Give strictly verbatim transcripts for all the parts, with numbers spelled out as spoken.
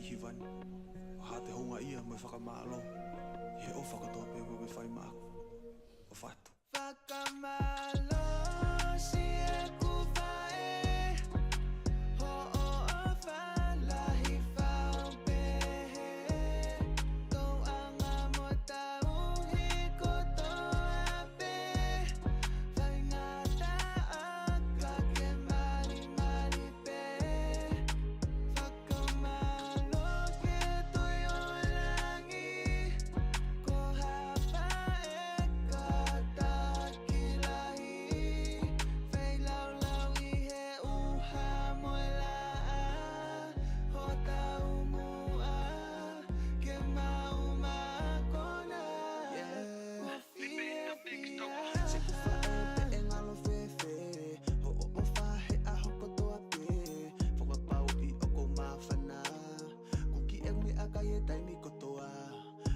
Kivani, ʻoku ou houngaʻia mo e fakamālō he ʻofa kotoa pē ʻoku ke fai maʻaku. ʻOfa atu. Fakamālō siʻeku faʻē, hoʻo ʻofa lahi fau pehē. Tauʻanga mo tauhi kotoa pē, faingataʻa ka ke malimali pē. Fakamālō ki he Tuʻi ʻo Langi, ko ha faʻē kātaki lahi. Feilaulau ʻi he ʻuha mo e laʻā, hoʻo taumuʻa ke maʻu mākona. Yeah. Siʻeku faʻē, pe ʻe ngalo fēfē hoʻo ʻofa he ʻaho kotoa pē. Fakapapauʻi ʻoku ou māfana, kuki ʻeku meʻakai he taimi kotoa.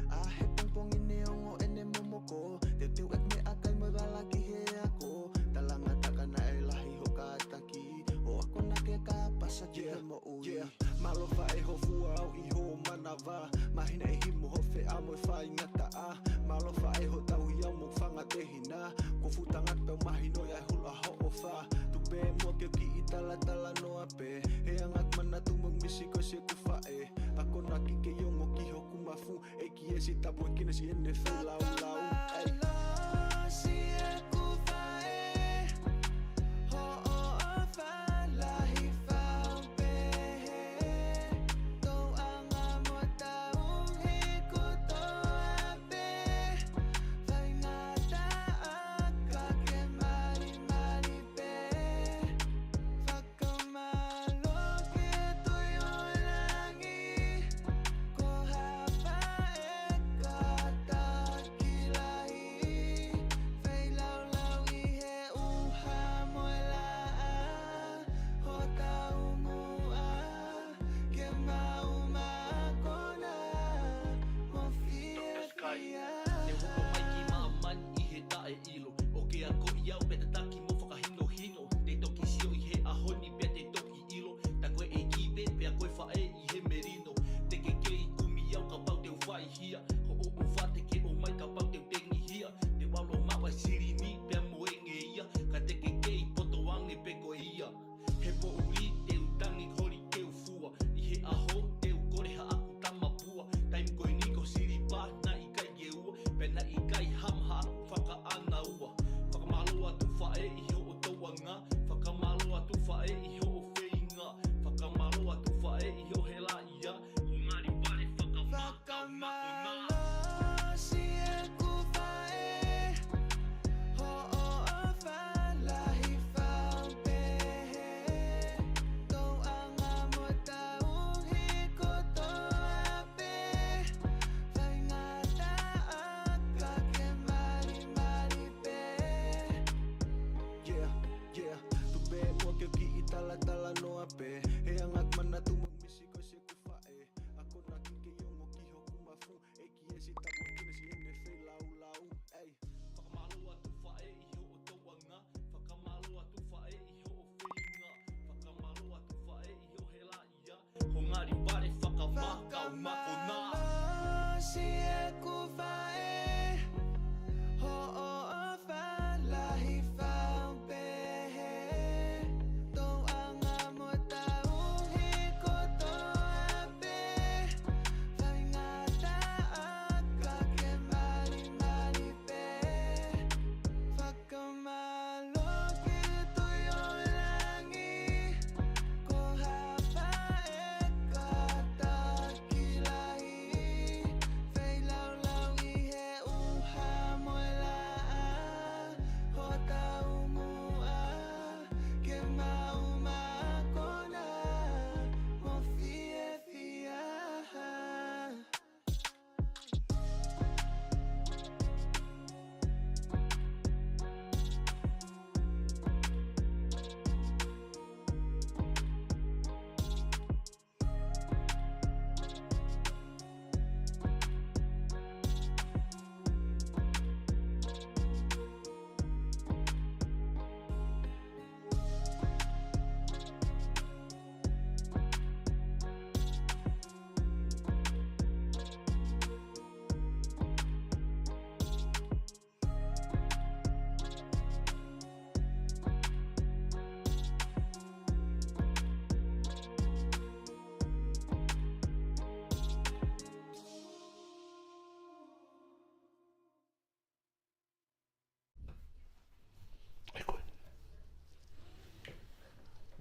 ʻA he pongipongi neongo ʻene momoko, teuteu ʻeku meʻakai mo e vala ki he ako. Talangataʻa naʻe lahi hoʻo kātaki, ʻo akonaki ke ka pasa ki he moʻui. Yeah. Mālō faʻē hoʻo fua au ʻi ho manava, mahino e himo ho feʻao mo e faingataʻa. Mālō faʻē hoʻo tauhi au mo e fanga tehina, ko fuʻu tangata pē ʻo mahino ai e hulu ʻa hoʻo ʻofa. Tuku pē muʻa ke u kiʻi talatalanoa pē, he anga ʻeku manatu mo e misi ko siʻeku faʻē. Akonaki ke u ongo ki hoku mafu, ʻEiki ē, siʻi tāpuekina siʻene feilaulau. Ai. Fakamālō siʻeku faʻē, hoʻo ʻofa lahi fau pehē. Tauʻanga mo tauhi kotoa pē, faingataʻa ka ke malimali pē. Fakamālō ki he Tuʻi ʻo Langi, ko ha faʻē kātaki lahi. Feilaulau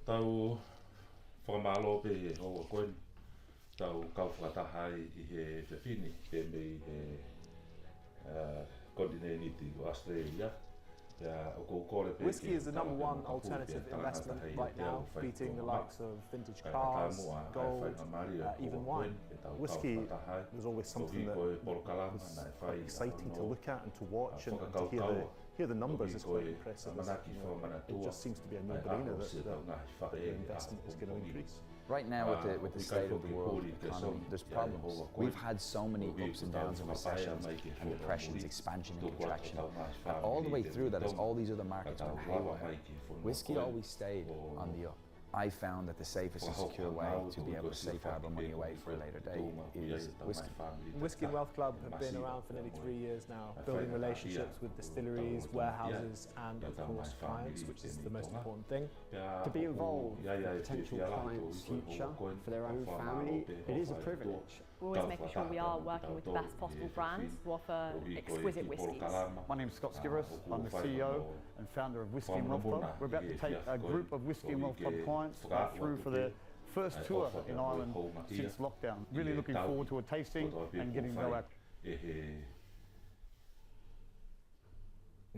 Tau fakamālō pē he houa ko eni. Tau kau fakataha ai ʻi he efiafi ni, pea mei he, ā, konitinēniti ʻo Australia. Pea ʻoku ou kole pē ke tau hemo kapu pea talangata hei te au fai tō mai. Kae ʻatā muʻa ʻa e faingamālie ʻo e houa ko eni ke tau kau fakataha ai. Koeʻuhi ko e polokalama naʻe fai ʻa hono, ā, fakakaukau, koeʻuhi ko e ʻamanaki fakamanatua ʻa e ʻaho siʻetau ngaahi faʻē he ʻaho pongipongi ni. Right now, with the, with the state of the world economy, there's problems. We've had so many ups and downs and recessions and depressions, expansion and contraction. But all the way through that, as all these other markets went haywire, Whisky always stayed on the up. I found that the safest and secure way to be able to save however money away for a later date is whisky. Whisky and Wealth Club have been around for nearly three years now, building relationships with distilleries, warehouses, and of course clients, which is the most important thing. To be involved in a potential client's future for their own family, it is a privilege. We always make sure we are working with the best possible brands who offer exquisite whiskies. My name's Scott Skiris. I'm the C E O and founder of Whisky and Wealth Club. We're about to take a group of Whisky and Wealth Club clients, uh, through for their first tour in Ireland since lockdown. Really looking forward to a tasting and getting to know our ʻe he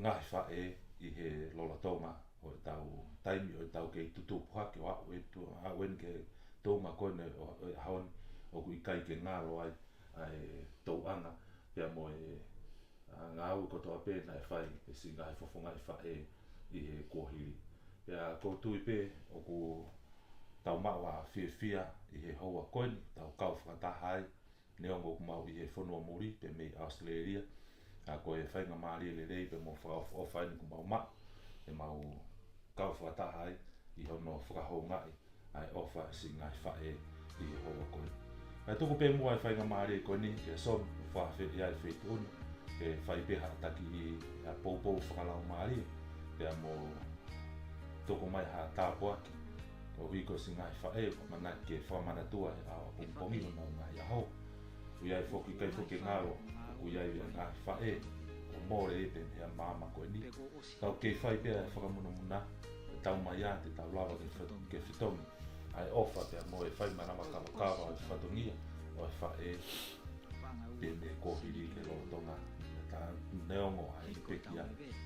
ngaahi faʻē ʻi he lolotonga ʻo ʻetau taimi ʻo ʻetau kei tutupu hake ʻo aʻu ē tu-, aʻu eni ki he tuʻunga ko eni ʻo, ʻo e ʻaho ni ʻoku ʻikai ke ngalo ai ʻa e tōʻonga pea mo e, ā, ngāue kotoa pē naʻe fai ʻe siʻi ngaahi fofongaʻi faʻē ʻi he kuohili. Pea ʻoku ou tui pē ʻoku tau maʻu ʻa e fiefia ʻi he houa ko eni, tau kau fakataha ai, neongo ʻoku mau ʻi he fonua muli pē mei Australia, ā, ko e faingamālie lelei pea mo fakaʻofoʻofa eni ʻoku mau maʻu, ʻe mau kau fakataha ai ʻi hono fakahoungaʻi ʻa e ʻofa siʻi ngaahi faʻē ʻi he houa ko eni. Kae tuku pē muʻa e faingamālie ko eni kia Somi ʻo fakaafeʻi ʻa e feituʻu ni, ke fai pē ha taki ʻi ha poupou fakalaumālie, pea mo tuku mai ha tāpuaki, koeʻuhi ko siʻi ngaahi faʻē, ʻoku ʻamanaki ke fakamanatua he ʻaho ʻapongipongi honau ngaahi ʻaho. ʻOku ʻi ai foki, ʻikai foki ke ngalo ʻoku ʻi ai ʻa e ngaahi faʻē ʻoku mole pē mei he maama ko eni. Ka ʻoku kei fai pē ʻa e fakamunamuna, ʻe tau mai ā te tau lava ke fe-, ke fetongi ʻa e ʻofa pea mo e fai manava kavakava ʻo e fatongia ʻo e faʻē pē mei he kuohili ki he lolotonga. Ka neongo ʻa e pekia,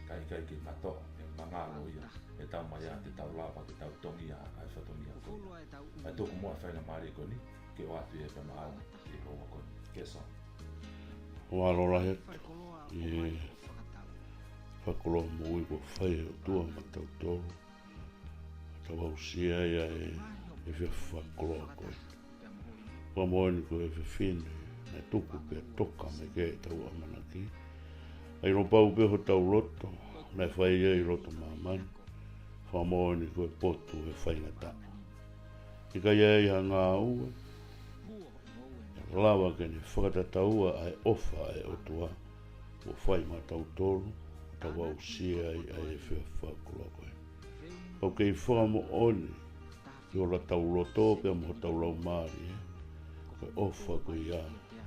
ka ʻikai ke matoa, ʻe mangalo ia, ʻe tau mai ā te tau lava ke tau tongia ʻa e fatongia ko ia. Kae tuku muʻa e faingamālie ko eni ke ʻoatu ia pē maʻau ʻi he houa ko eni. Kia Somi. Mālō lahi atu ʻi he fakakoloa moʻui kuo fai ʻe he ʻOtua maʻatautolu. Tau aʻusia ia ʻi he efiafi fakakoloa ko eni. Fakamoʻoni ko e efiafi ni naʻe tuku pea toka mai ki ai ʻetau ʻamanaki. ʻA ia ʻoku pau pē hotau loto, naʻe fai ia ʻi loto māmani. Fakamoʻoni ko e potu ʻe faingataʻa. ʻIkai ʻi ai ha ngāue ʻe lava ke ne fakatataua ʻa e ʻofa ʻa e ʻOtua kuo fai maʻatautolu, ʻo tau aʻusia ai ʻa e efiafi fakakoloa ko eni. ʻOku kei fakamoʻoni ki hotau loto pea mo hotau laumālie, ko e ʻofa ko ia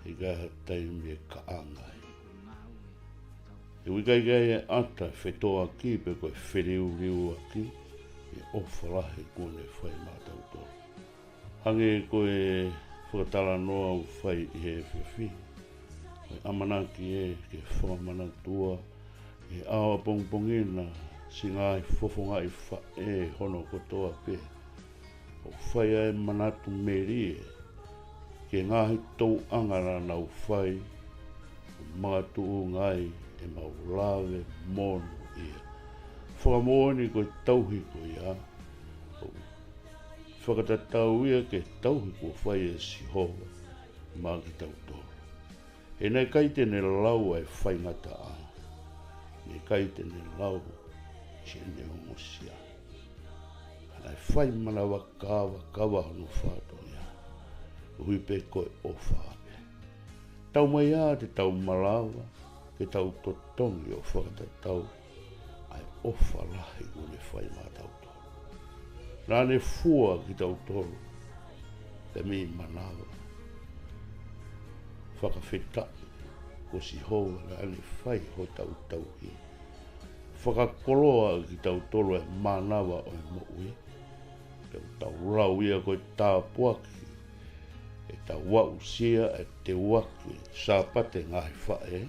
ʻe ʻikai ha taimi ʻe kaʻanga ai. He ʻoku ʻikai ke ʻi ai ha ʻata ʻe fetoʻaki pe ko e feliuliuaki ʻi he ʻofa lahi kuo ne fai maʻatautolu. Hangē ko e fakatalanoa ʻoku fai ʻi he efiafi ni, ko e ʻamanaki ē ke fakamanatua ʻi he ʻaho ʻapongipongi na siʻi ngaahi fofongaʻi faʻē hono kotoa pē, ʻo fai ʻa e manatu melie ki he ngaahi tōʻonga naʻa nau fai, ʻo makatuʻunga ai ʻemau lave monūʻia. Fakamoʻoni ko e tauhi ko ia, ʻoku fakatatau ia ki he tauhi kuo fai ʻe Sihova maʻa kitautolu. He naʻe ʻikai te ne lau ʻa e faingataʻa, naʻe ʻikai te ne lau siʻene ongosia. Ka naʻe fai manava kavakava hono fatongia, ʻuhi pē ko e ʻofa pē. Tau mai ā te tau malava ke tau totongi ʻo fakatatau ʻa e ʻofa lahi kuo ne fai maʻatautolu. Naʻa ne fua kitautolu pē mei manava. Fakafetaʻi ko Sihova naʻa ne fai hotau tauhi. Fakakoloa kitautolu ʻe he mānava ʻo e moʻui. Te u tau lau ia ko e tāpuaki, ʻe tau aʻusia ʻa e teuaki Sāpate ngaahi faʻē,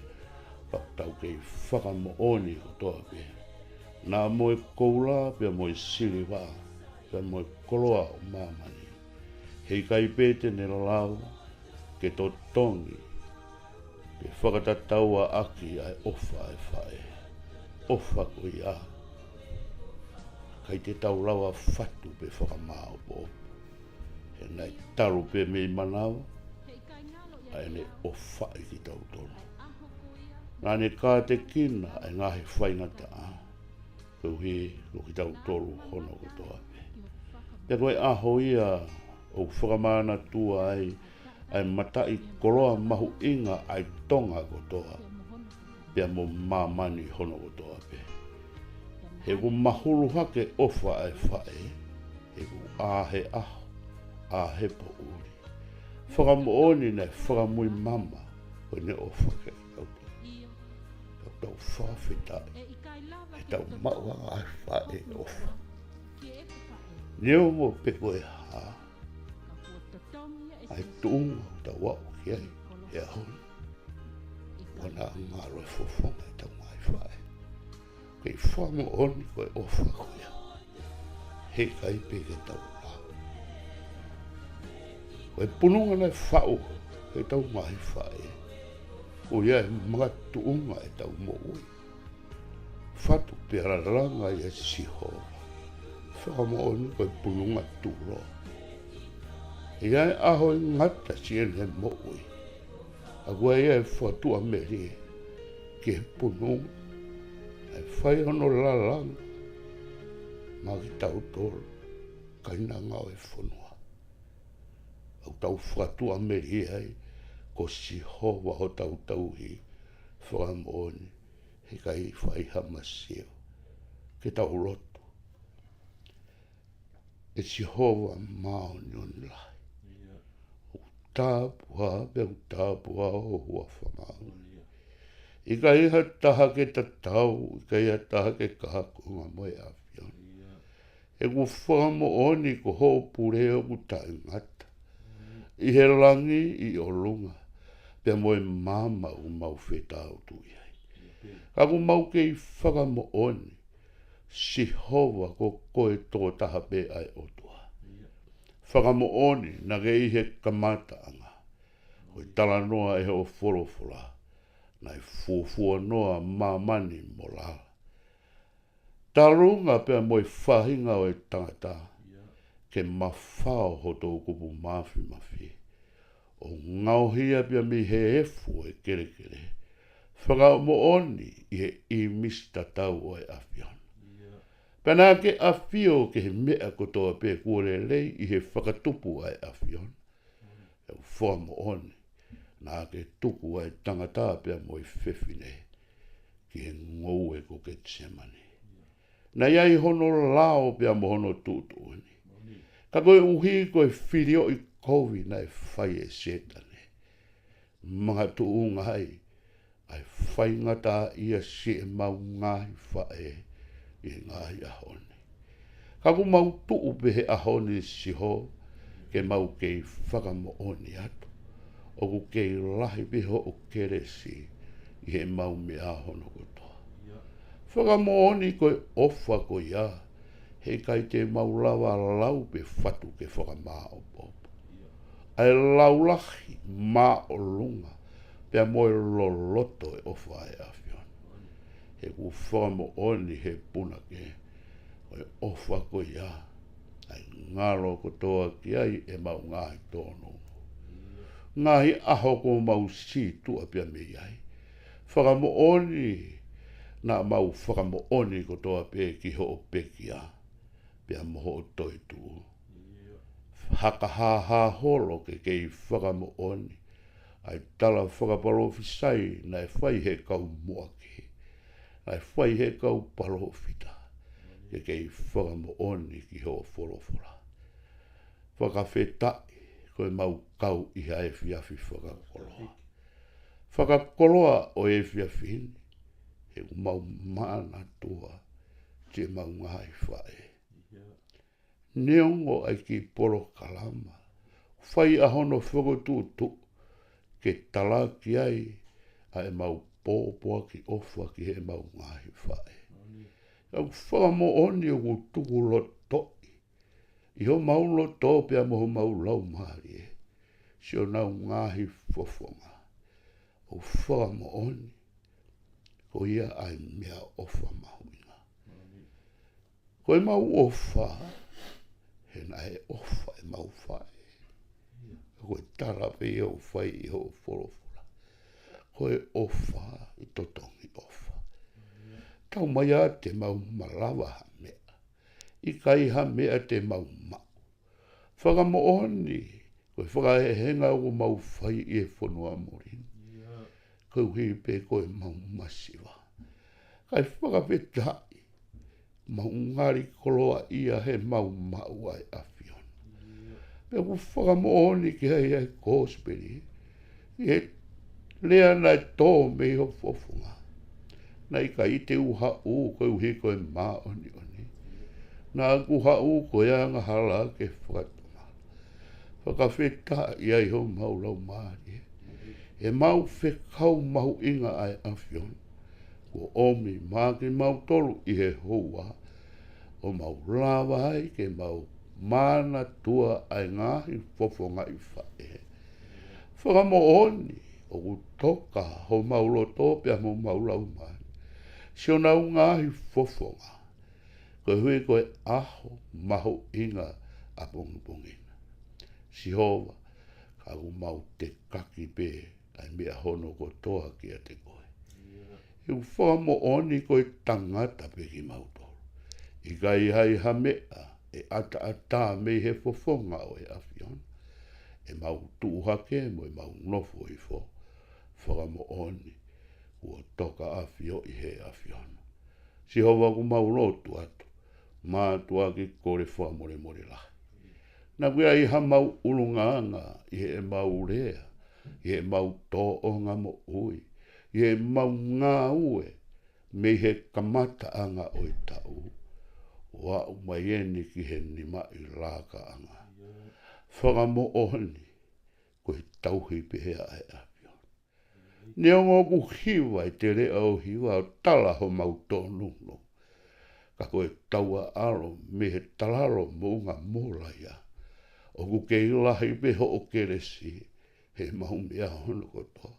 ka tau kei fakamoʻoni kotoa pē. Naʻa mo e koula pea mo e siliva, pea mo e koloa ʻo māmani, heʻikai pē te ne lava ke totongi pe fakatatau ʻaki ʻa e ʻofa ʻa e faʻē. ʻOfa ko ia, ʻikai te tau lava fatu pe fakamāʻopoʻopo. He naʻe talu pē mei manava ʻa ʻene ʻofaʻi kitautolu. Naʻa ne kātekina ʻa e ngaahi faingataʻa, koeʻuhi ko kitautolu hono kotoa pē. Pea ko e ʻaho ia ʻoku fakamanatua ai ʻa e mataʻikoloa mahuʻinga ʻa e Tonga kotoa, pea mo māmani hono kotoa pē. He ʻoku mahulu hake ʻofa ʻa e faʻē, he ʻoku ʻā he ʻaho, ʻā he poʻuli. Fakamoʻoni naʻe fakamuimui mama ko ʻene ʻofa kiate kitautolu. Tau tau fakafetaʻi he tau maʻu ange ʻa e faʻē ʻofa. Neongo pe ko e hā ʻa e tuʻunga ʻoku tau aʻu ki ai he ʻaho ni, ʻoku na ngalo e fofonga ʻetau ngaahi faʻē. Kei fakamoʻoni ko e ʻofa ko ia, heʻikai pē ke tau lau. Ko e pununga naʻe faʻu ʻe heʻetau ngaahi faʻē, ko ia ʻe makatuʻunga ʻetau moʻui. Fatu pea langa ia Sihova. Fakamoʻoni ko e pununga tulo. ʻI ai e ʻaho ʻe ngata siʻene moʻui. ʻA ia ʻe fakatuʻamelie ki he pununga, ʻe fai hono lalanga maʻa kitautolu kāinanga ʻo e fonua. ʻOku tau fakatuʻamelie ai, ko Sihova hotau tauhi. Fakamoʻoni, heʻikai fai ha masiva. Ke tau lotu. ʻE Sihova māʻoniʻoni lahi, ʻoku tāpuhā pea ʻoku tāpuhā ho huafa māʻoniʻoni. ʻIkai ha taha ke tatau, ʻikai ha taha ke kahakonga mo e ʻAfiona. He ʻoku fakamoʻoni ko hoʻo pule ʻoku taʻengata ʻi he langi ʻi ʻolunga, pea mo e maama ʻoku mau fetaʻutu ai. Ka ʻoku mau kei fakamoʻoni, Sihova, ko koe tokotaha pē ʻa e ʻOtua. Fakamoʻoni naʻa ke ʻi he kamataʻanga ʻo e talanoa ʻe hoʻo folofola, naʻe fuofua noa māmani mo lala, talunga pea mo e faʻahinga ʻo e tangata, ke mafao hoto kupu mafimafi, ʻo ngaohia pea mei he efu ʻo e kelekele, fakamoʻoni ʻi he ʻīmisi tatau ʻo e ʻAfiona. Pea naʻa ke ʻafio ki he meʻa kotoa pē kuo lelei ʻi he fakatupu ʻa e ʻAfiona. ʻOku fakamoʻoni naʻa ke tuku ʻa e tangata pea mo e fefine ki he ngoue ko Ketisemani. Naʻe ʻi ai hono lao pea mo hono tuʻutuʻuni. Ka koeʻuhi ko e filioʻi kovi naʻe fai ʻe Sētane, makatuʻunga ai ʻa e faingataʻaʻia siʻemau ngaahi faʻē ʻi he ngaahi ʻaho ni. Ka ʻoku mau tuʻu pē he ʻaho ni, Sihova, ke mau kei fakamoʻoni atu ʻoku kei lahi pē hoʻo kelesi ʻi heʻemau meʻa hono kotoa. Fakamoʻoni ko e ʻofa ko ia, heʻikai te mau lava lau pe fatu ke fakamāʻopoʻopo ʻa e laulahi, māʻolunga, pea mo e loloto e ʻofa ʻa e ʻAfiona. He ʻoku fakamoʻoni he punake, ko e ʻofa ko ia, ʻa e ngalo kotoa ki ai ʻemau ngaahi tōnounou. Ngaahi ʻaho kuo mau sītuʻa pea mei ai. Fakamoʻoni, naʻa mau fakamoʻoni kotoa pē ki hoʻo pekia pea mo hoʻo toetuʻu. Fakahāhā holo ke kei fakamoʻoni ʻa e tala fakapalōfisai naʻe fai he kau muʻaki, naʻe fai he kau palōfita, ke kei fakamoʻoni ki hoʻo folofola. Fakafetaʻi ko ʻemau kau ʻi ha efiafi fakakoloa. Fakakoloa ʻo e efiafi ni, he ʻoku mau manatua siʻemau ngaahi faʻē. Neongo ʻa e kiʻi polokalama, fai ʻa hono fokotuʻutuʻu ke talaki ai ʻa ʻemau pōpoaki ʻofa ki heʻemau ngaahi faʻē. ʻOku fakamoʻoni ʻoku tukulotoʻi ʻi homau loto pea mo homau laumālie siʻonau ngaahi fofonga. ʻOku fakamoʻoni ko ia ʻa e meʻaʻofa mahuʻinga. Ko ʻemau ʻofa, he naʻe ʻofa ʻemau faʻē. Ko e tala pē ia ʻoku fai ʻi hoʻo folofola. Ko e ʻofa ʻi totongi ʻofa. Tau mai ā te mau malava ha meʻa. ʻIkai ha meʻa te mau maʻu. Fakamoʻoni, ko e fakahehenga ʻoku mau fai ʻi he fonua muli ni. Koeʻuhi pē ko ʻemau masiva. Kae fakafetaʻi, mau ngali koloaʻia heʻemau maʻu ʻa e ʻAfiona. Pea ʻoku fakamoʻoni ki ai ʻa e kosipeli, ʻi he lea naʻe tō mei ho fofonga. Naʻe ʻikai te u haʻu koeʻuhi ko e māʻoniʻoni. Naʻa ku haʻu ko e angahala ke fakatomala. Fakafetaʻi ai homau laumālie. ʻEmau fekau mahuʻinga ʻa e ʻAfiona. Kuo ʻomi maʻa kimautolu ʻi he houa. ʻO mau lava ai ke mau manatua ʻa e ngaahi fofongaʻi faʻē. Fakamoʻoni ʻoku toka homau loto pea mo homau laumālie siʻonau ngaahi fofonga. Koeʻuhi ko e ʻaho mahuʻinga ʻapongipongi na. Sihova, ka ʻoku mau tekaki pē ʻa e meʻa hono kotoa kiate koe. ʻOku fakamoʻoni ko e tangata pē kimautolu. ʻIkai ai ha meʻa ʻe ʻataʻatā mei he fofonga ʻo e ʻAfiona. ʻEmau tuʻu hake mo ʻemau nofo hifo. Fakamoʻoni kuo toka ʻafioʻi he ʻAfiona. Sihova, ʻoku mau lotu atu, mātuʻaki kole fakamolemole lahi. Naʻa ʻoku ʻi ai hamau ʻulungaanga ʻi heʻemau lea, ʻi heʻemau tōʻonga moʻui, ʻi heʻemau ngāue, mei he kamataʻanga ʻo e taʻu, ʻo aʻu mai eni ki he nimaʻi lakaʻanga. Fakamoʻoni, ko e tauhi pē ʻa e ʻAfiona. Neongo ʻoku hiva ʻi he teleʻa ʻo e hiva ʻo tala homau tōnounou. Ka ko e taua ʻalo mei he talalo moʻunga Mōlaia. ʻOku kei lahi pē hoʻo kelesi heʻemau meʻa hono kotoa.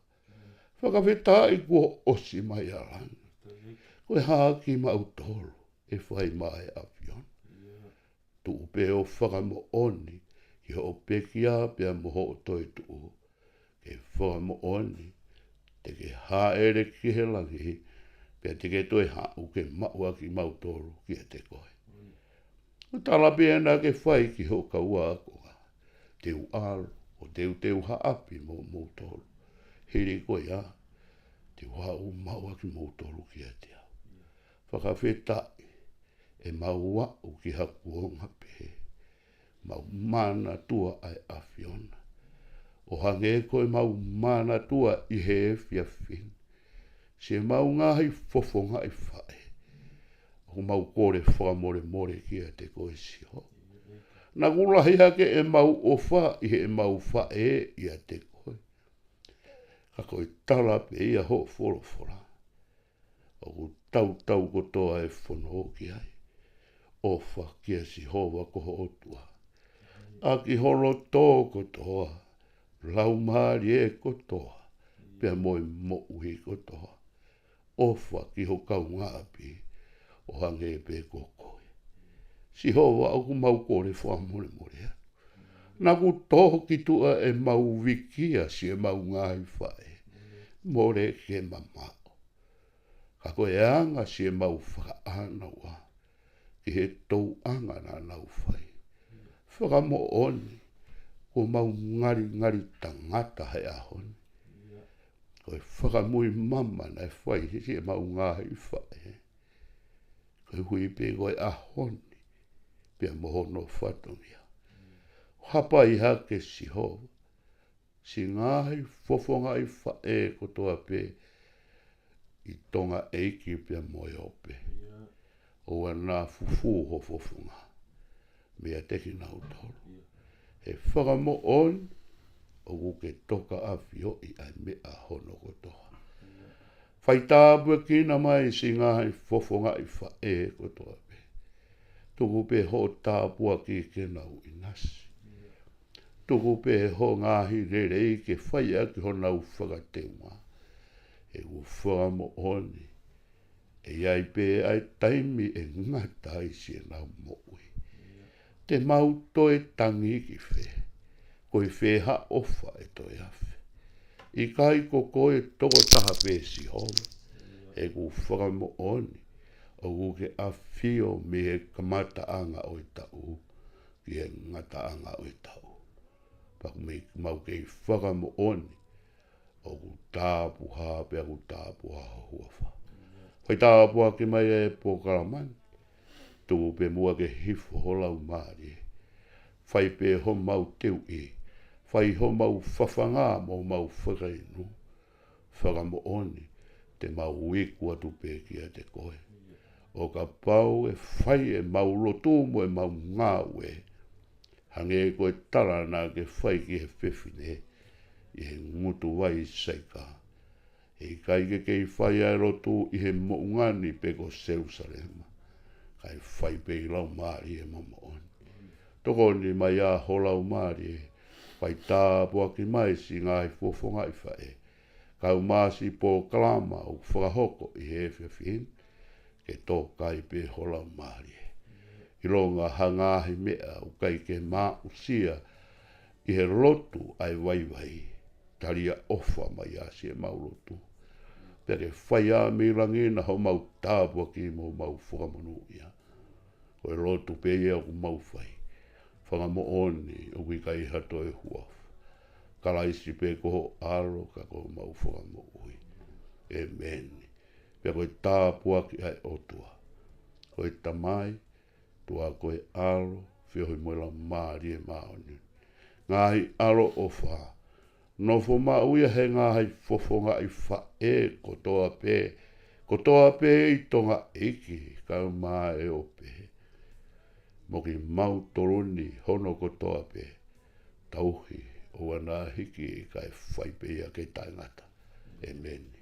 Fakafetaʻi kuo ʻosi mai ʻa langi. Ko e hā kimautolu ʻe fai maʻa e ʻAfiona. Tuʻu pē ʻo fakamoʻoni ki hoʻo pekia pea mo hoʻo toetuʻu. Ke fakamoʻoni te ke hāʻele ki he langi, pea te ke toe haʻu ke maʻu ʻa kimautolu kiate koe. ʻO tala pē naʻa ke fai ki hoʻo kau ākonga, te u ʻalu ʻo teuteu ha ʻapi mo moutolu. Hili ko ia, te u haʻu ʻo maʻu ʻa kimoutolu kiate au. Fakafetaʻi, ʻemau aʻu ki ha kuonga pehē, mau manatua ʻa e ʻAfiona. ʻO hangē ko ʻemau manatua ʻi he efiafi ni. Siʻemau ngaahi fofongaʻi faʻē. ʻOku mau kole fakamolemole kiate koe Sihova. Naʻa kuo lahi hake ʻemau ʻofa ʻi heʻemau faʻē ʻiate koe. Ka ko e tala pē ia hoʻo folofola. ʻOku tautau kotoa e fono ki ai. ʻOfa kia Sihova ko ho ʻOtua. ʻAki ho loto kotoa, laumālie kotoa, pea mo e moʻui kotoa. ʻOfa ki ho kaungāʻapi, ʻo hangē pē ko koe. Sihova ʻoku mau kole fakamolemole atu. Naʻa kuo tō ki tuʻa ʻemau vikia siʻemau ngaahi faʻē. Mole ke mamaʻo. Ka ko e anga siʻemau fakaʻānaua ki he tōʻonga naʻa nau fai. Fakamoʻoni, kuo mau ngalingali tangata he ʻaho ni. Ko e fakamuimui mama naʻe fai siʻemau ngaahi faʻē. Koeʻuhi pē ko e ʻaho ni, pea mo hono fatongia. Hapai hake Sihova, siʻi ngaahi fofongaʻi faʻē kotoa pē ʻi Tonga ʻEiki pea mo e ope. ʻOua naʻa fufū ho fofonga meiate kinautolu. He fakamoʻoni ʻoku ke tokaʻafioʻi ʻa e meʻa hono kotoa. Fai tāpuekina mai siʻi ngaahi fofongaʻi faʻē kotoa pē. Tuku pē hoʻo tāpuaki ke nau ʻinasi. Tuku pē hoʻo ngaahi lelei ke fai ʻaki honau fakateunga. He ʻoku fakamoʻoni ʻe ʻi ai pē ʻa e taimi ʻe ngata ai siʻenau moʻui. Te mau toe tangi ki fē? Ko e fē ha ʻofa ʻe toe afe? ʻIkai ko koe tokotaha pē Sihova. He ʻoku fakamoʻoni ʻoku ke ʻafio mei he kamataʻanga ʻo e taʻu ki he ngataʻanga ʻo e taʻu. Pea ʻoku mau kei fakamoʻoni ʻoku tāpuhā pea ʻoku tāpuhā ho huafa. Fai tāpuaki mai e polokalama ni. Tuku pē muʻa ke hifo ho Laumālie. Fai pē homau teuʻi. Fai homau fafanga mo homau fakainu. Fakamoʻoni te mau iku atu pē kiate koe. ʻO kapau ʻe fai ʻemau lotu mo ʻemau ngāue hangē ko e tala naʻa ke fai ki he fefine ʻi he ngutu vai Saika. ʻE ʻikai ke kei fai ʻa e lotu ʻi he moʻunga ni pe ko Selūsalema. Kae fai pē ʻi Laumālie Māʻoniʻoni. Tokoni mai ā ho Laumālie, fai tāpuaki mai siʻi ngaahi fofongaʻi faʻē. Kau mai siʻi polokalama ʻoku fakahoko ʻi he efiafi ni, ke tō kai pē ho Laumālie. ʻIlonga ha ngaahi meʻa ʻoku ʻikai ke maʻusia ʻi he lotu ʻa e vaivai, tali ʻa e ʻofa mai ā siʻemau lotu. Pea ke fai ā mei langi na homau tāpuaki mo homau fakamonūʻia. Ko e lotu pē ia ʻoku mau fai. Fakamoʻoni ʻoku ʻikai ha toe huafa. Kalaisi pē ko ho ʻAlo ka ko homau Fakamoʻui. ʻĒmeni. Pea ko e tāpuaki ʻa e ʻOtua, ko e Tamai, pea ko e ʻAlo, feohi mo e Laumālie Māʻoniʻoni. Ngaahi ʻaloʻofa, nofo maʻu ia he ngaahi fofongaʻi faʻē kotoa pē, kotoa pē ʻi Tonga ʻeiki, kau mai ʻo pehē mo kimautolu ni hono kotoa pē, tauhi ʻo ʻamanaki kae fai pē ia ke taʻengata. ʻĒmeni.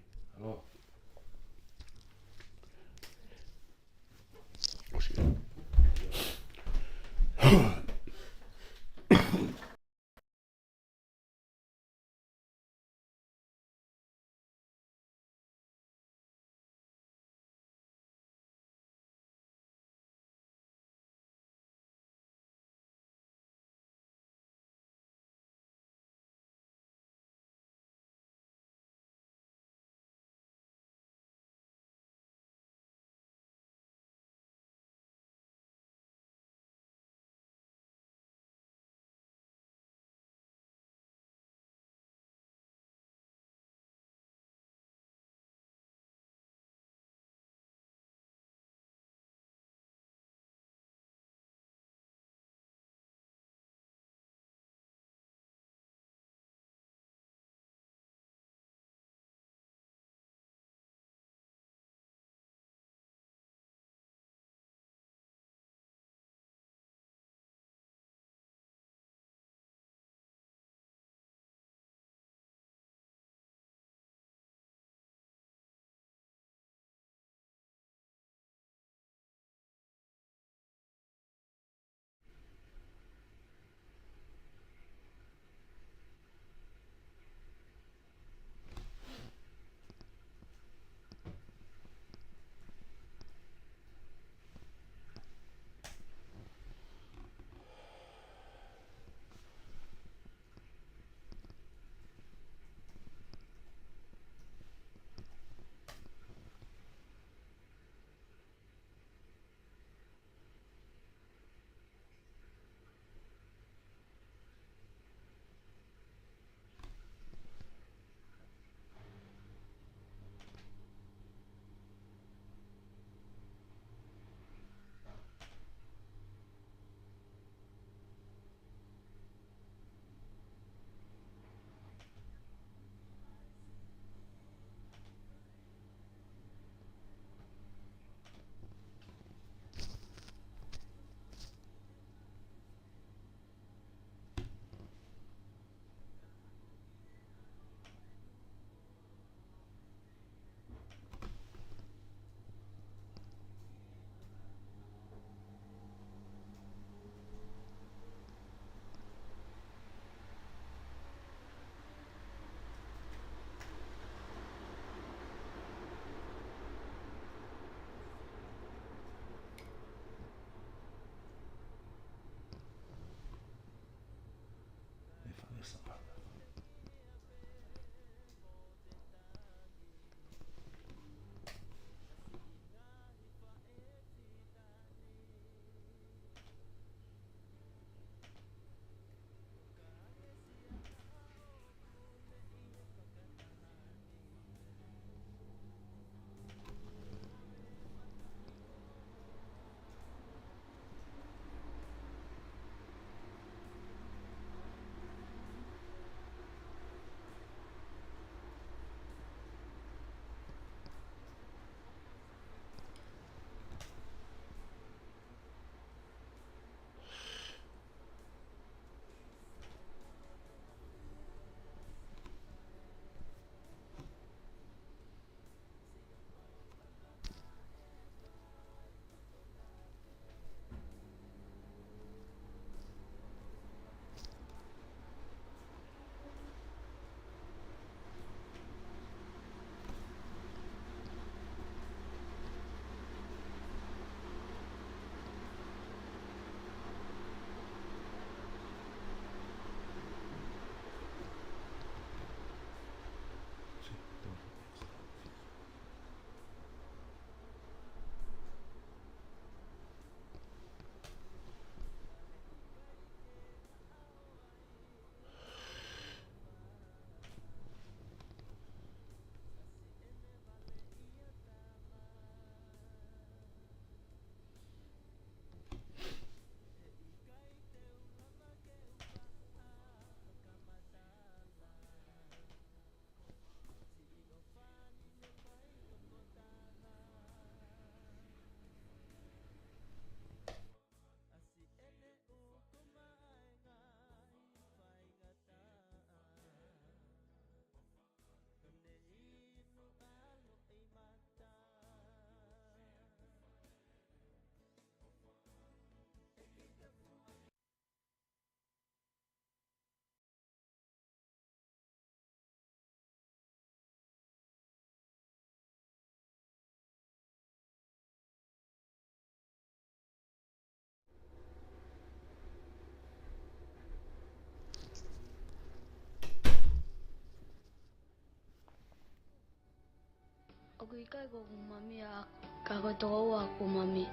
ʻOku ʻikai ko hoku mami ʻaʻaku, ka ko e tokoua hoku mami.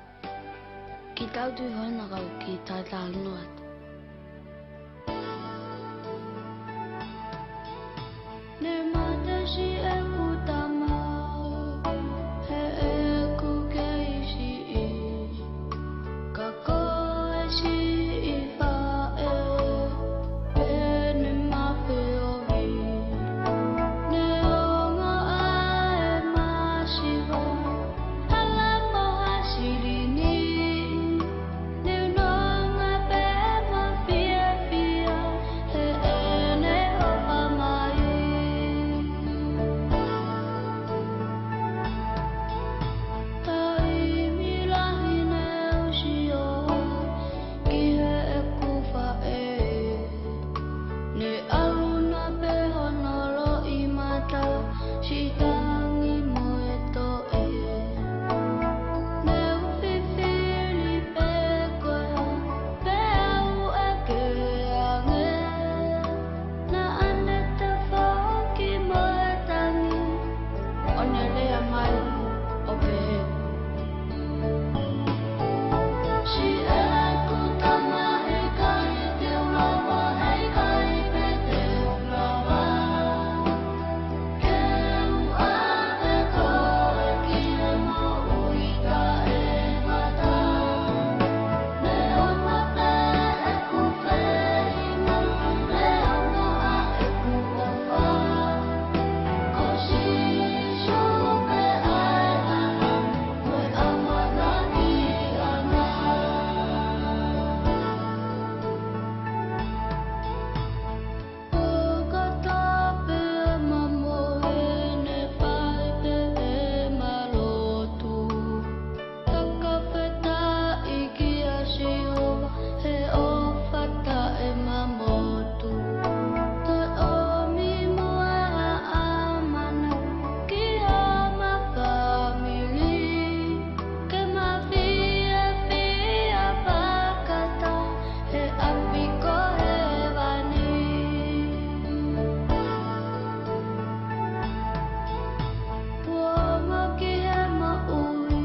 Kiʻi tau tui hona kau kiʻi talanoa atu. Ne mate siʻeku tamai heʻeku kei siʻi, ka ko e siʻi faʻē pē ne mafeohi. Neongo ʻa e masiva, hala mo ha silini, ne u nonga pē mafiefia heʻene ʻofa mai. Taimi lahi ne u sio ki heʻeku faʻē, ne ʻalu na pē hono loʻimata, siʻi tangi mo e toʻe. Ne u fifili pē ko e hā, pea u ʻeke ange, naʻa ne toe foki mo e tangi, ʻo ne lea mai ʻo pehē: Siʻeku tamai, ʻikai te u lava, ʻikai pē te u lava ke u ʻave koe ki he moʻui taʻengata. Neongo pē ʻeku feʻunga, neongo ʻa ʻeku ʻofa, ko Sīsū pē ʻa e ʻaho mo e ʻamanaki ʻana. Ko e kotoa pē ʻema moʻui ne fai pē ʻema lotu. Fakafetaʻi kia Sihova he ʻofa taʻemamotu. Toe ʻomi muʻa ha ʻamanaki ki homa fāmili, ke ma fiefia fakataha he ʻapi ko hēvani. Kuo ʻomi ki he moʻui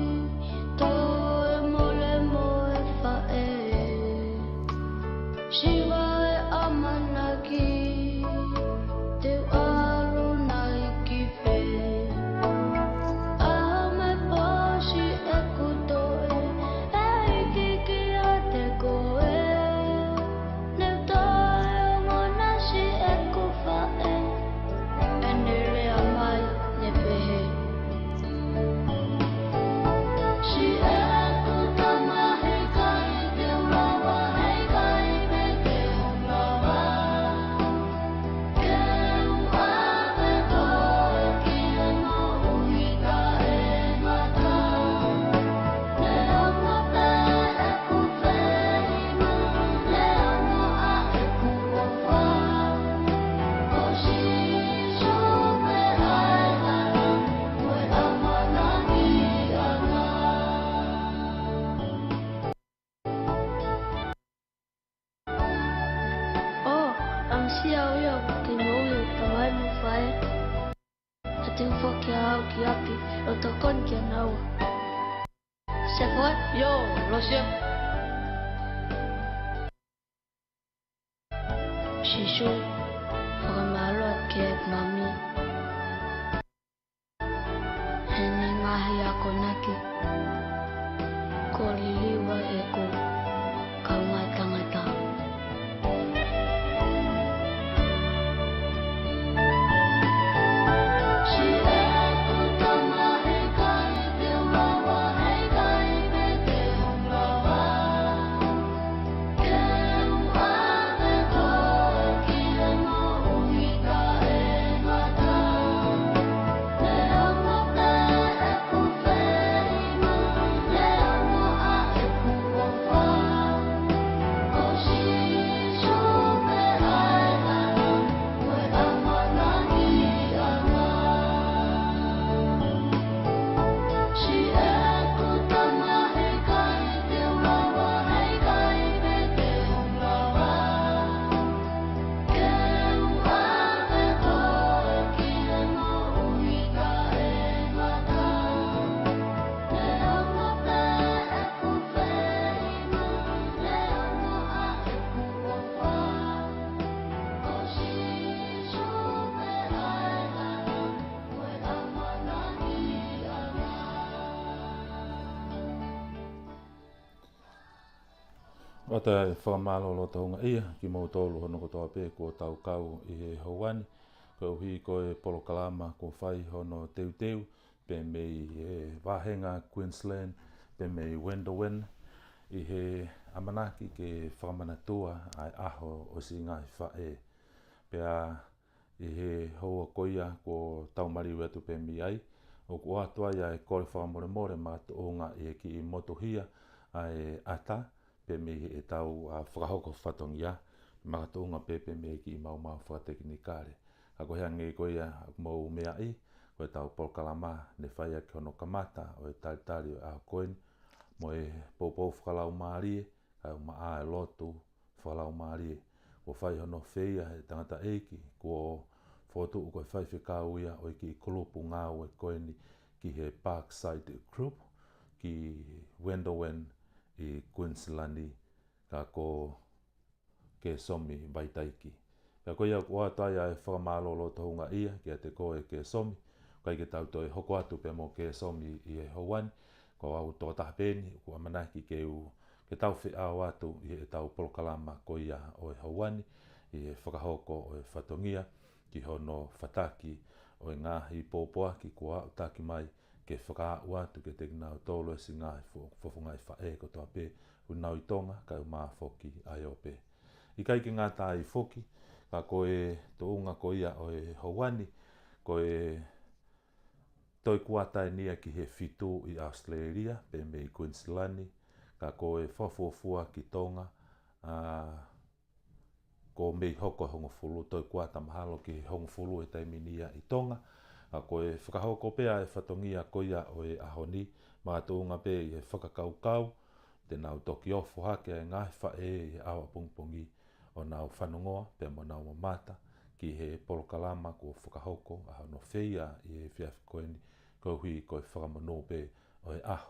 toe mole mo e faʻē, siva e ʻamanaki, te u ʻalu nai ki fē? ʻAho mo e pō, siʻeku toʻe, ʻe hiki kiate koe. Ne u toe ongona siʻeku faʻē, ʻene lea mai ne pehē: Siʻeku tamai, ʻikai te u lava, ʻikai pē te u lava ke u ʻave koe ki he moʻui taʻengata. Neongo pē ʻeku feʻunga, neongo ʻa ʻeku ʻofa, ko Sīsū pē ʻa e ʻaho mo e ʻamanaki ʻana. ʻO, ʻamusia au ia ki he moʻui ʻo e tamai mo e faʻē, ka te u foki au ki ʻapi ʻo tokoni kia naua. Sefo ē? ʻIo, Lose. Sīsū, fakamālō atu ki he mami heʻene ngaahi akonaki kuo liliu ai ʻeku kaungā tangata. ʻOatu e fakamālō loto houngaʻia kimoutolu hono kotoa pē kuo tau kau ʻi he houa ni, koeʻuhi ko e polokalama kuo fai hono teuteu pē mei he vāhenga Queensland, pē mei Wendowen, ʻi he ʻamanaki ke fakamanatua ʻa e ʻaho ʻo siʻi ngaahi faʻē. Pea ʻi he houa ko ia kuo tau maliu atu pē mei ai, ʻoku ʻoatu ai ʻa e kole fakamolemole makatuʻunga ʻi he kiʻi motuhia ʻa e ʻata, pē mei heʻetau, ā, fakahoko fatongia, makatuʻunga pē pē mei he kiʻi maumau fakatekinikale. Ka ko e hangē ko ia ʻoku mou meaʻi, ko ʻetau polokalama ne fai ʻaki hono kamata ʻo e talitali ʻo e ʻaho ko eni, mo e poupou fakalaumālie, kae ʻumaʻā e lotu fakalaumālie. Kuo fai hono feia ʻe he tangataʻeiki kuo fokotuʻu ko e faifekau ia ʻo e kiʻi kulupu ngāue ko eni ki he Parkside Group ki Wendowen ʻi Queensland, ka ko Kēsomi Vaitaiki. Pea ko ia ʻoku ʻoatu ai ʻa e fakamālō loto houngaʻia kiate koe Kēsomi, ʻikai ke tau toe hoko atu pē mo Kēsomi ʻi he houa ni, ko au tokotaha pē eni ʻoku ʻamanaki ke u, ke tau feʻao atu ʻi heʻetau polokalama ko ia ʻo e houa ni, ʻi he fakahoko ʻo e fatongia ki hono fataki ʻo e ngaahi pōpoaki kuo aʻutaki mai ke fakaaʻu atu kiate kinautolu e siʻi ngaahi fo-, fofongaʻi faʻē kotoa pē ʻoku nau ʻi Tonga kae ʻumaʻā foki ʻa e ope. ʻIkai ke ngata ai foki, ka ko e tuʻunga ko ia ʻo e houa ni, ko e toe kuata eni ia ki he fitu ʻi ʻAositelēlia, pē mei Queensland, ka ko e fakafuofua ki Tonga, ā, kuo mei hoko e hongofulu, toe kuata mahalo ki he hongofulu he taimi ni ia ʻi Tonga. Ka ko e fakahoko pē ʻa e fatongia ko ia ʻo e ʻaho ni, makatuʻunga pē ʻi he fakakaukau, te nau toki ofo hake ʻa e ngaahi faʻē ʻi he ʻaho ʻapongipongi ʻo nau fanongoa pea mo nau mamata ki he polokalama kuo fakahoko ʻa hono feia ʻi he efiafi ko eni, koeʻuhi ko e fakamonū pē ʻo e ʻaho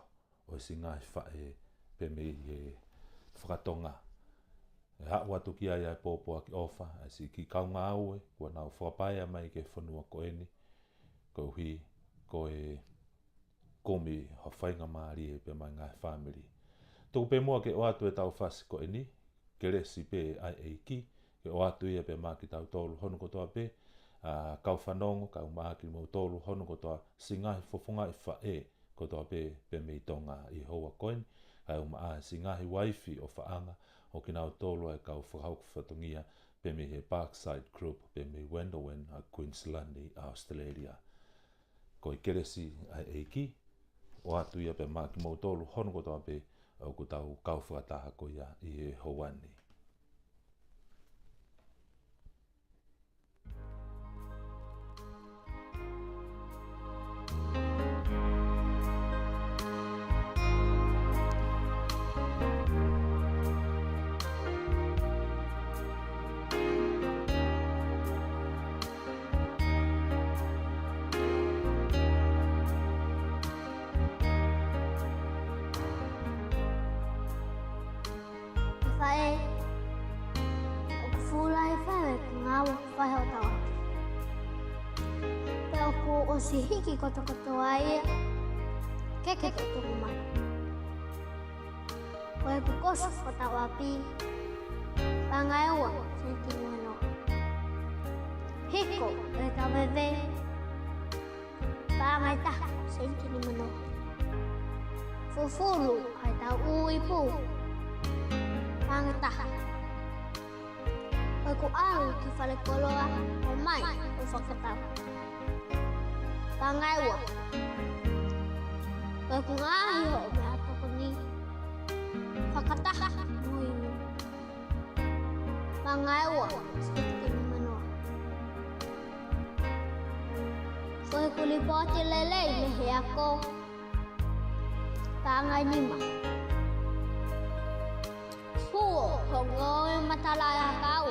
ʻo e siʻi ngaahi faʻē pē mei he fakatonga. ʻE haʻu atu ki ai ʻa e pōpoaki ʻofa ʻa e siʻi kiʻi kau ngāue kuo nau fakapaea mai ki he fonua ko eni, koeʻuhi ko e kumi ha faingamālie pē maʻa e ngaahi fāmili. Tuku pē muʻa ke ʻoatu ʻetau fasi ko eni, kelesi pē ʻa e ʻEiki ke ʻoatu ia pē maʻa kitautolu hono kotoa pē, ā, kau fanongo, kae ʻumaʻā kimoutolu hono kotoa siʻi ngaahi fofongaʻi faʻē kotoa pē, pē mei Tonga ʻi he houa ko eni, kae ʻumaʻā siʻi ngaahi uaifi ʻofaʻanga ʻo kinautolu ʻa e kau fakahoko fatongia pē mei he Parkside Group pē mei Wendowen ʻa Queensland ʻi ʻAositelēlia. Ko e kelesi ʻa e ʻEiki ʻoatu ia pē maʻa kimoutolu hono kotoa pē ʻoku tau kau fakataha ko ia ʻi he houa ni. Faʻē, ʻoku fuʻu lahi fau ʻeku ngāue ʻoku fai ʻi hotau ʻapi. Pea ʻoku ʻosi hiki kotokotoa ia ke ke totongi mai. Ko ʻeku kosi hotau ʻapi, paʻanga ʻe ua sēniti nimanoa. Hiko ʻetau veve, paʻanga ʻe taha sēniti nimanoa. Fufulu ʻa ʻetau ʻū ipu, paʻanga ʻe taha. Ko ʻeku ʻalu ki falekoloa ʻo ʻomai ʻo fakatau, paʻanga ʻe ua. Ko ʻeku ngaahi hoʻo meʻatokoni fakataha mo inu, paʻanga ʻe ua sēniti nimanoa. Ko ʻeku lipooti lelei mei he ako, paʻanga ʻe nima. Huo hoʻo ngāue matalaʻiʻakau,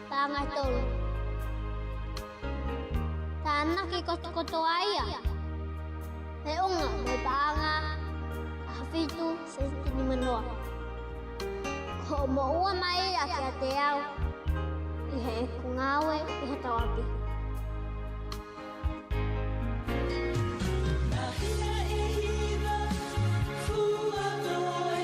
paʻanga ʻe tolu. Tānaki kotokotoa ia, feʻunga mo e paʻanga ʻe fitu sēniti nimanoa. Ko hoʻo moʻua mai ia kiate au ʻi heʻeku ngāue ʻi hotau ʻapi. Naʻe hiva, fuʻu toe,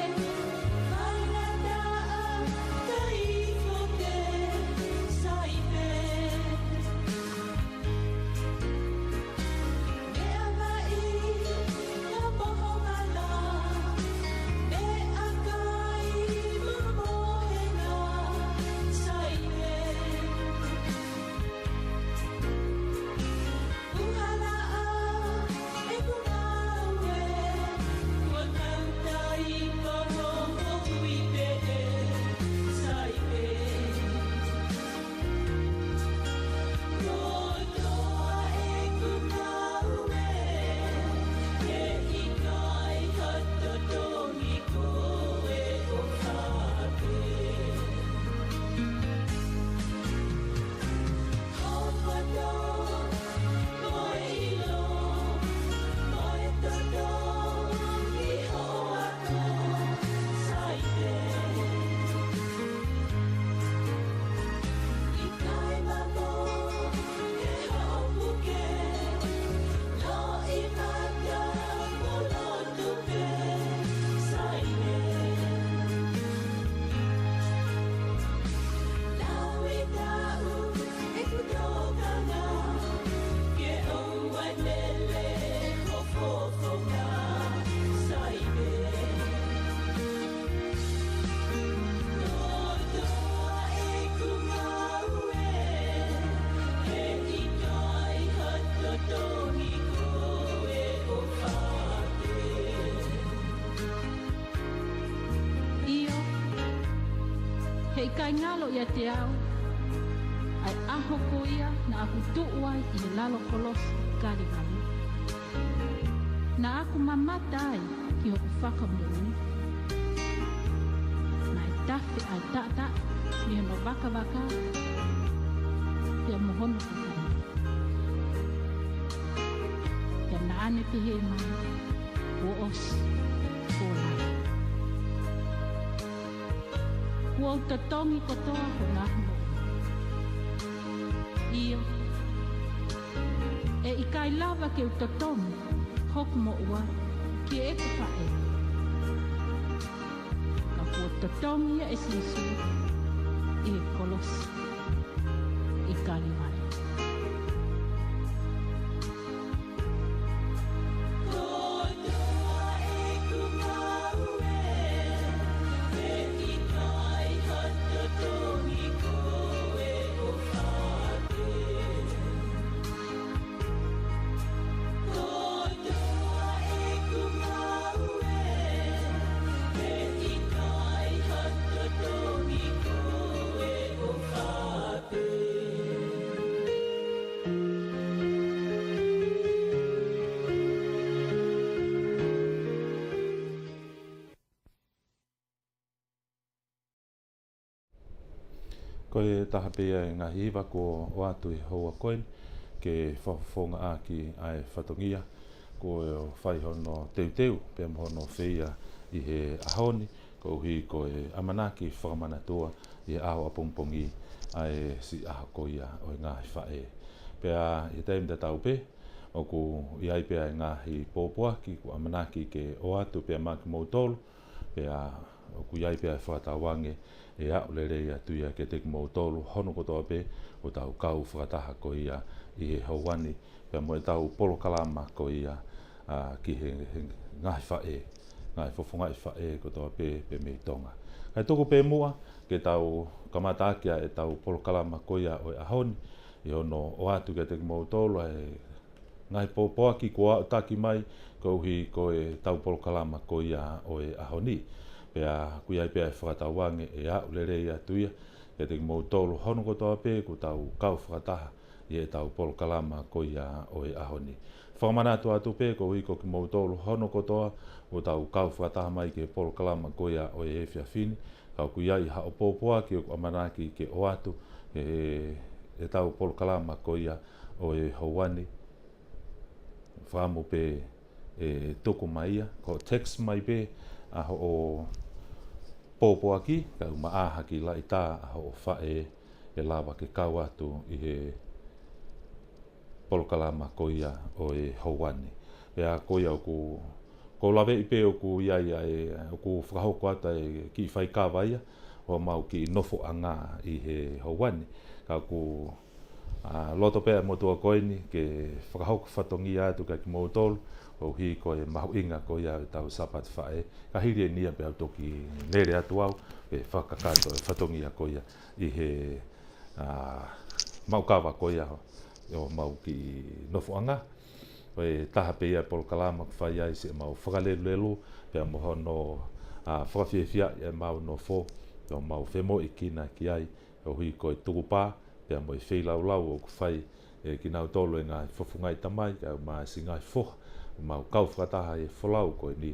ʻIkai ngalo ʻiate au ʻa e ʻaho ko ia naʻa ku tuʻu ai ʻi he lalo kolosi ʻi Kalevale. Naʻa ku mamata ai ki hoku fakamoʻui. Naʻe tafe ʻa e taʻataʻa mei hono vakavaka pea mo hono fakamoʻui. Pea naʻa ne pehē mai, kuo ʻosi, kuo lava. Kuo u totongi kotoa hoʻo ngaahi moʻua. ʻIo, ʻe ʻikai lava ke u totongi hoku moʻua ki heʻeku faʻē. Ka kuo totongi ia ʻe Sīsū ʻi he kolosi ʻi Kalevale. Ko e taha pē ia e ngaahi hiva kuo ʻoatu he houa ko eni ke fakafofongaʻaki ʻa e fatongia kuo fai hono teuteu pea mo hono feia ʻi he ʻaho ni, koeʻuhi ko e ʻamanaki fakamanatua ʻi he ʻaho ʻapongipongi ʻa e siʻi ʻaho ko ia ʻo e ngaahi faʻē. Pea ʻi he taimi tatau pē, ʻoku ʻi ai pē ʻa e ngaahi pōpoaki kuo ʻamanaki ke ʻoatu pea maʻa kimoutolu, pea ʻoku ʻi ai pē ʻa e fakatauange ʻe aʻu lelei atu ia kiate kimoutolu hono kotoa pē ʻoku tau kau fakataha ko ia ʻi he houa ni, pea mo ʻetau polokalama ko ia, ʻa, ki he, he ngaahi faʻē, ngaahi fofongaʻi faʻē kotoa pē, pē mei Tonga. Kae tuku pē muʻa ke tau kamataʻaki ʻa ʻetau polokalama ko ia ʻo e ʻaho ni, ʻi hono ʻoatu kiate kimoutolu ʻa e ngaahi pōpoaki kuo aʻutaki mai koeʻuhi ko ʻetau polokalama ko ia ʻo e ʻaho ni. Pea ʻoku ʻi ai pē ʻa e fakatauange ʻe aʻu lelei atu ia kiate kimoutolu hono kotoa pē ʻoku tau kau fakataha ʻi heʻetau polokalama ko ia ʻo e ʻaho ni. Fakamanatu atu pē koeʻuhi ko kimoutolu hono kotoa ʻoku tau kau fakataha mai ki he polokalama ko ia ʻo e efiafi ni, ka ʻoku ʻi ai haʻo pōpoaki ʻoku ʻamanaki ke ʻoatu he, heʻetau polokalama ko ia ʻo e houa ni, fakaʻamu pē ʻe tuku mai ia, ko e text mai pē ʻa hoʻo pōpoaki, kae ʻumaʻā ha kiʻi laʻitā ʻa hoʻo faʻē ʻe lava ke kau atu ʻi he polokalama ko ia ʻo e houa ni. Pea ko ia ʻoku, ʻoku ou laveʻi pē ʻoku ʻi ai ʻa e, ʻoku fakahoko atu ʻa e kiʻi faikava ia ʻo homau kiʻi nofoʻanga ʻi he houa ni. Ka ʻoku, ʻa, loto pē ʻa e motuʻa ko eni ke fakahoko fatongia atu kiate kimoutolu, koeʻuhi ko e mahuʻinga ko ia ʻetau Sāpate Faʻē. Ka hili eni ia pea u toki lele atu au, ʻe fakakakato e fatongia ko ia ʻi he, ʻa, maʻu kava ko ia ʻo homau kiʻi nofoʻanga. Ko e taha pē ia e polokalama ʻoku fai ai siʻemau fakalelulelu, pea mo hono, ʻa, fakafiefia ʻemau nofo, ʻo mau femoʻuekina ki ai, koeʻuhi ko e tukupā, pea mo e feilaulau ʻoku fai ʻe kinautolu e ngaahi fofongaʻi tamai, kae ʻumaʻā siʻi ngaahi foha, ʻo mau kau fakataha ʻi he folau ko eni,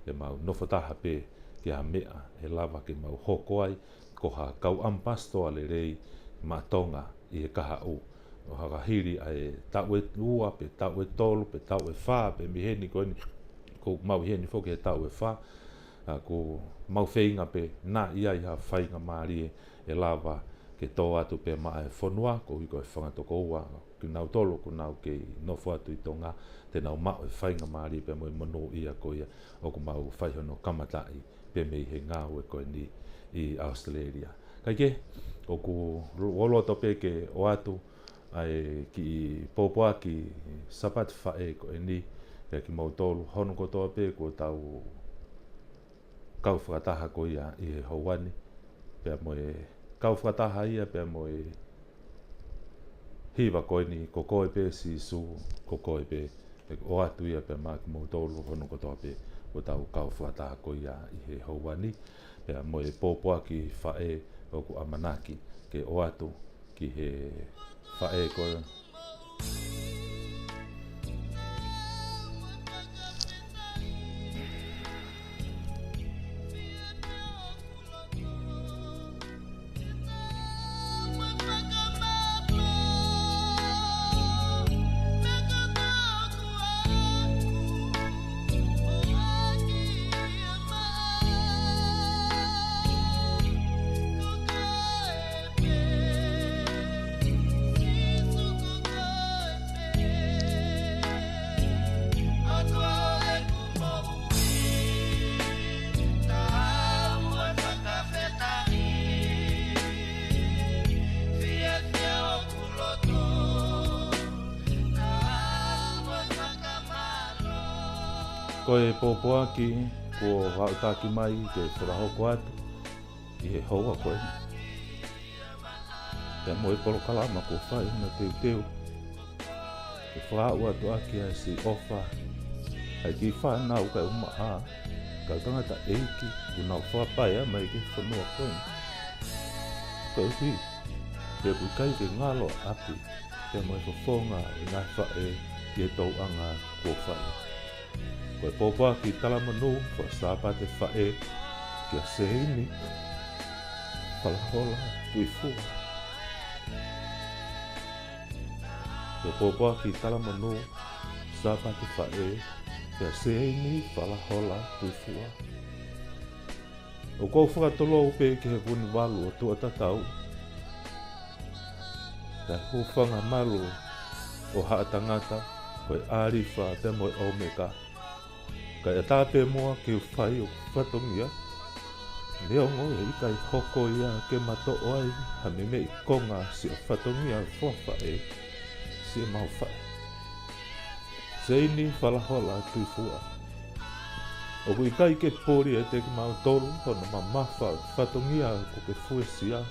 ʻe mau nofo taha pē ki ha meʻa ʻe lava ke mau hoko ai ko ha kau ʻamipasitoa lelei maʻa Tonga ʻi he kahaʻu. ʻO haka hili ʻa e taʻu ʻe ua, pe taʻu ʻe tolu, pe taʻu ʻe fā, pe mei heni ko eni, ʻoku mau ʻi heni foki he taʻu ʻe fā, ʻa, ʻoku mau feinga pē naʻa ʻi ai ha faingamālie ʻe lava ke tō atu pē maʻa e fonua, koeʻuhi ko e fanga tokoua, kinautolu ʻoku nau kei nofo atu ʻi Tonga, te nau maʻu e faingamālie pea mo e monūʻia ko ia ʻoku mau fai hono kamataʻi pē mei he ngāue ko eni ʻi ʻAositelēlia. Kae kehe, ʻoku lo-, ʻoku ou loto pē ke ʻoatu ʻa e kiʻi pōpoaki Sāpate Faʻē ko eni kiate kimoutolu hono kotoa pē kuo tau kau fakataha ko ia ʻi he houa ni, pea mo e kau fakataha ia, pea mo e hiva ko eni, ko koe pē Sīsū, ko koe pē, ʻe ʻoatu ia pea maʻa kimoutolu hono kotoa pē kuo tau kau fakataha ko ia ʻi he houa ni, pea mo e pōpoaki faʻē ʻoku ʻamanaki ke ʻoatu ki he faʻē ko ē. Ko e pōpoaki kuo haʻutaki mai ke fakahoko atu ʻi he houa ko eni. Pea mo e polokalama kuo fai hono teuteu ke fakaaʻu atu ʻaki ʻa e siʻi ʻofa ʻa e kiʻi fānau kae ʻumaʻā ʻa e kau tangataʻeiki kuo nau fakapaea mai ki he fonua ko eni. Koeʻuhi he ʻoku ʻikai ke ngalo ʻa ʻapi pea mo e fofonga ʻo e ngaahi faʻē ʻi he tōʻonga kuo fai. Ko e pōpoaki talamonū faka-Sāpate Faʻē kia Seini Falahola Tuifua. Ko e pōpoaki talamonū Sāpate Faʻē kia Seini Falahola Tuifua. ʻOku ou fakatolou pē ki he Vunivalu ʻo Tuʻatatau, ʻa e hūfanga malu ʻo haʻa tangata, ko e ʻĀlifa pea mo e ʻŌmeka. Kae ʻatā pē muʻa ke u fai ʻo fatongia, neongo ʻe ʻikai hoko ia ke matoʻo ai ha memeʻi konga siʻo fatongia fakafaʻē siʻemau faʻē. Seini Falahola Tuifua. ʻOku ʻikai ke puli ʻiate kimautolu hono mamafa ʻo e fatongia kuo ke fuesia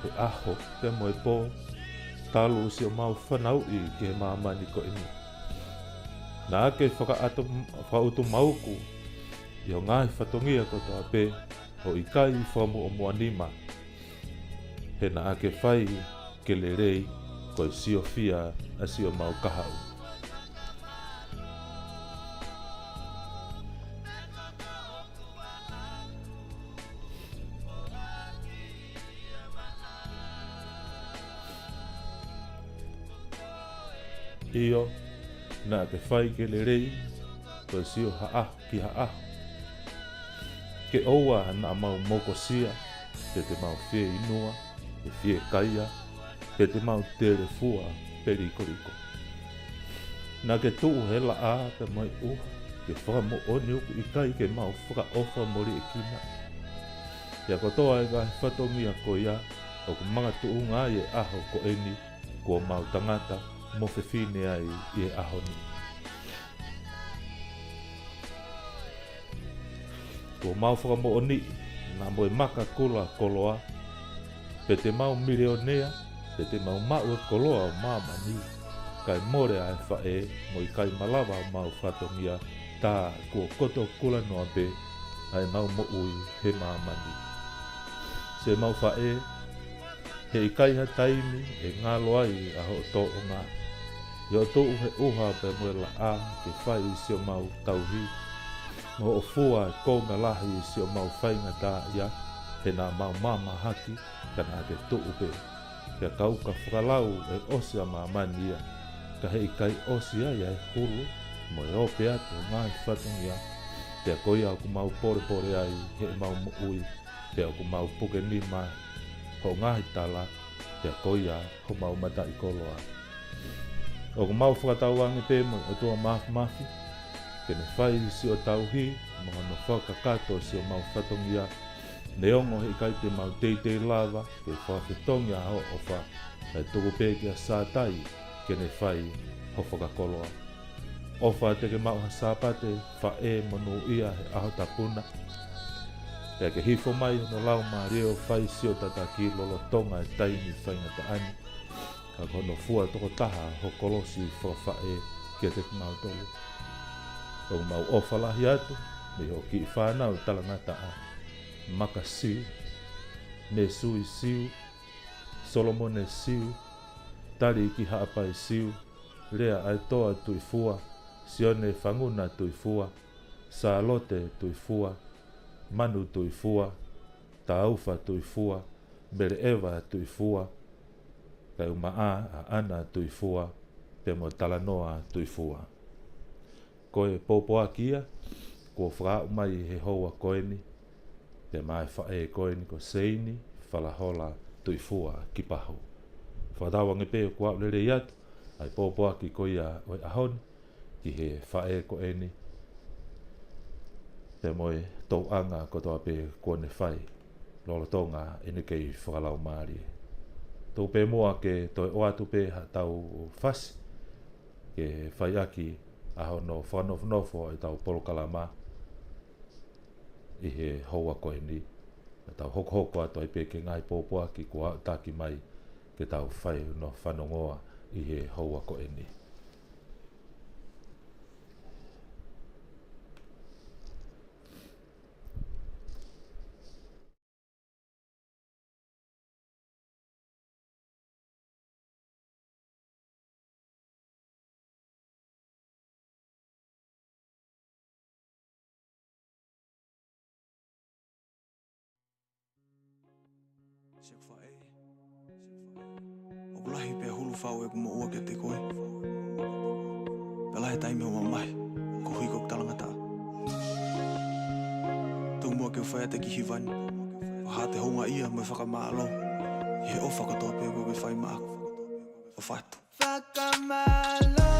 he ʻaho pea mo e pō talu siʻomau fanauʻi ki he māmani ko eni. Naʻa ke fakaʻatu, fakaʻutumauku ʻi hoʻo ngaahi fatongia kotoa pē ʻo ʻikai fakamuʻomuʻa nima. He naʻa ke fai ke lelei ko e siofia ʻa siʻomau kahaʻu. ʻIo, naʻa ke fai ke lelei ko e sio ha ʻaho ki ha ʻaho. Ke ʻoua naʻa mau mokosia, pe te mau fieinua, pe fiekaia, pe te mau telefua pe likoliko. Naʻa ke tuʻu he laʻā pea mo e ʻuha, ke fakamoʻoni ʻoku ʻikai ke mau fakaʻofa mo liʻekina. Pea kotoa e ngaahi fatongia ko ia, ʻoku makatuʻunga ai e ʻaho ko eni, kuo mau tangata mo fefine ai ʻi he ʻaho ni. Kuo mau fakamoʻoniʻi naʻa mo e maka kula koloa, pe te mau milionea, pe te mau maʻu e koloa ʻo māmani, kae mole ʻa e faʻē mo ʻikai malava ʻemau fatongia, tā kuo koto kula noa pē ʻa ʻemau moʻui he māmani. Siʻemau faʻē, he ʻikai ha taimi ʻe ngalo ai ʻa hoʻo tōʻonga. ʻI hoʻo tuʻu he ʻuha pea mo e laʻā ke fai siʻomau tauhi, mo hoʻo fua e konga lahi siʻomau faingataʻaʻia, he naʻa mau mamahaki, ka naʻa ke tuʻu pē. Pea kau ka fakalau ʻe ʻosi ʻa māmani ia, ka he ʻikai ʻosi ai ʻa e hulu mo e ope atu ʻo e ngaahi fatongia, pea ko ia ʻoku mau polepole ai heʻemau moʻui, pea ʻoku mau puke nima hoʻo ngaahi tala, pea ko ia homau mataʻikoloa. ʻOku mau fakatauange pē mo e ʻOtua Māfimafi ke ne fai siʻo tauhi mo hono fakakakato siʻomau fatongia, neongo he ʻikai te mau teitei lava ke fakafetongi ʻa hoʻo ʻofa, kae tuku pē kia Sātai ke ne fai ho fakakoloa. ʻOfa te ke maʻu ha Sāpate Faʻē monūʻia he ʻaho tapu na. Pea ke hifo mai hono Laumālie ʻo fai siʻo tataki lolotonga e taimi faingataʻa ni. Ka ko hono fua tokotaha ho kolosi fakafaʻē kiate kimautolu. ʻOku mau ʻofa lahi atu mei hoʻo kiʻi fānau talangataʻa, Makasiu, Mesui Siu, Solomone Siu, Tali ki Haʻapai Siu, Lea ʻAetoa Tuʻifua, Sione Fanguna Tuʻifua, Sālote Tuʻifua, Manu Tuʻifua, Taufa Tuʻifua, Meleʻeva Tuʻifua, kae ʻumaʻā ʻa ʻAna Tuʻifua, pea mo Talanoa Tuʻifua. Ko e pōpoaki ia kuo fakaaʻu mai he houa ko eni, pea maʻa e faʻē ko eni ko Seini Falahola Tuʻifua ki Pahu. Fakatauange pē kuo aʻu lelei atu ʻa e pōpoaki ko ia ʻo e ʻaho ni ki he faʻē ko eni, pea mo e tōʻonga kotoa pē kuo ne fai lolotonga ʻene kei fakalaumālie. Tuku pē muʻa ke toe ʻoatu pē haʻatau fasi ke fai ʻaki ʻa hono fakanofonofo ʻetau polokalama ʻi he houa ko eni. Tau hokohoko atu ai pē ki he ngaahi pōpoaki kuo aʻutaki mai ke tau fai hono fanongoa ʻi he houa ko eni. Siʻeku faʻē, ʻoku lahi pē hulu fau ʻeku moʻua kiate koe. Pea lahi e taimi hoʻo mamahi koeʻuhi ko ʻeku talangataʻa. Tuku muʻa ke u fai atu e kiʻi hiva ni, fakahā atu e houngaʻia mo e fakamālō ʻi he ʻofa kotoa pē kuo ke fai maʻaku. ʻOfa atu. Fakamālō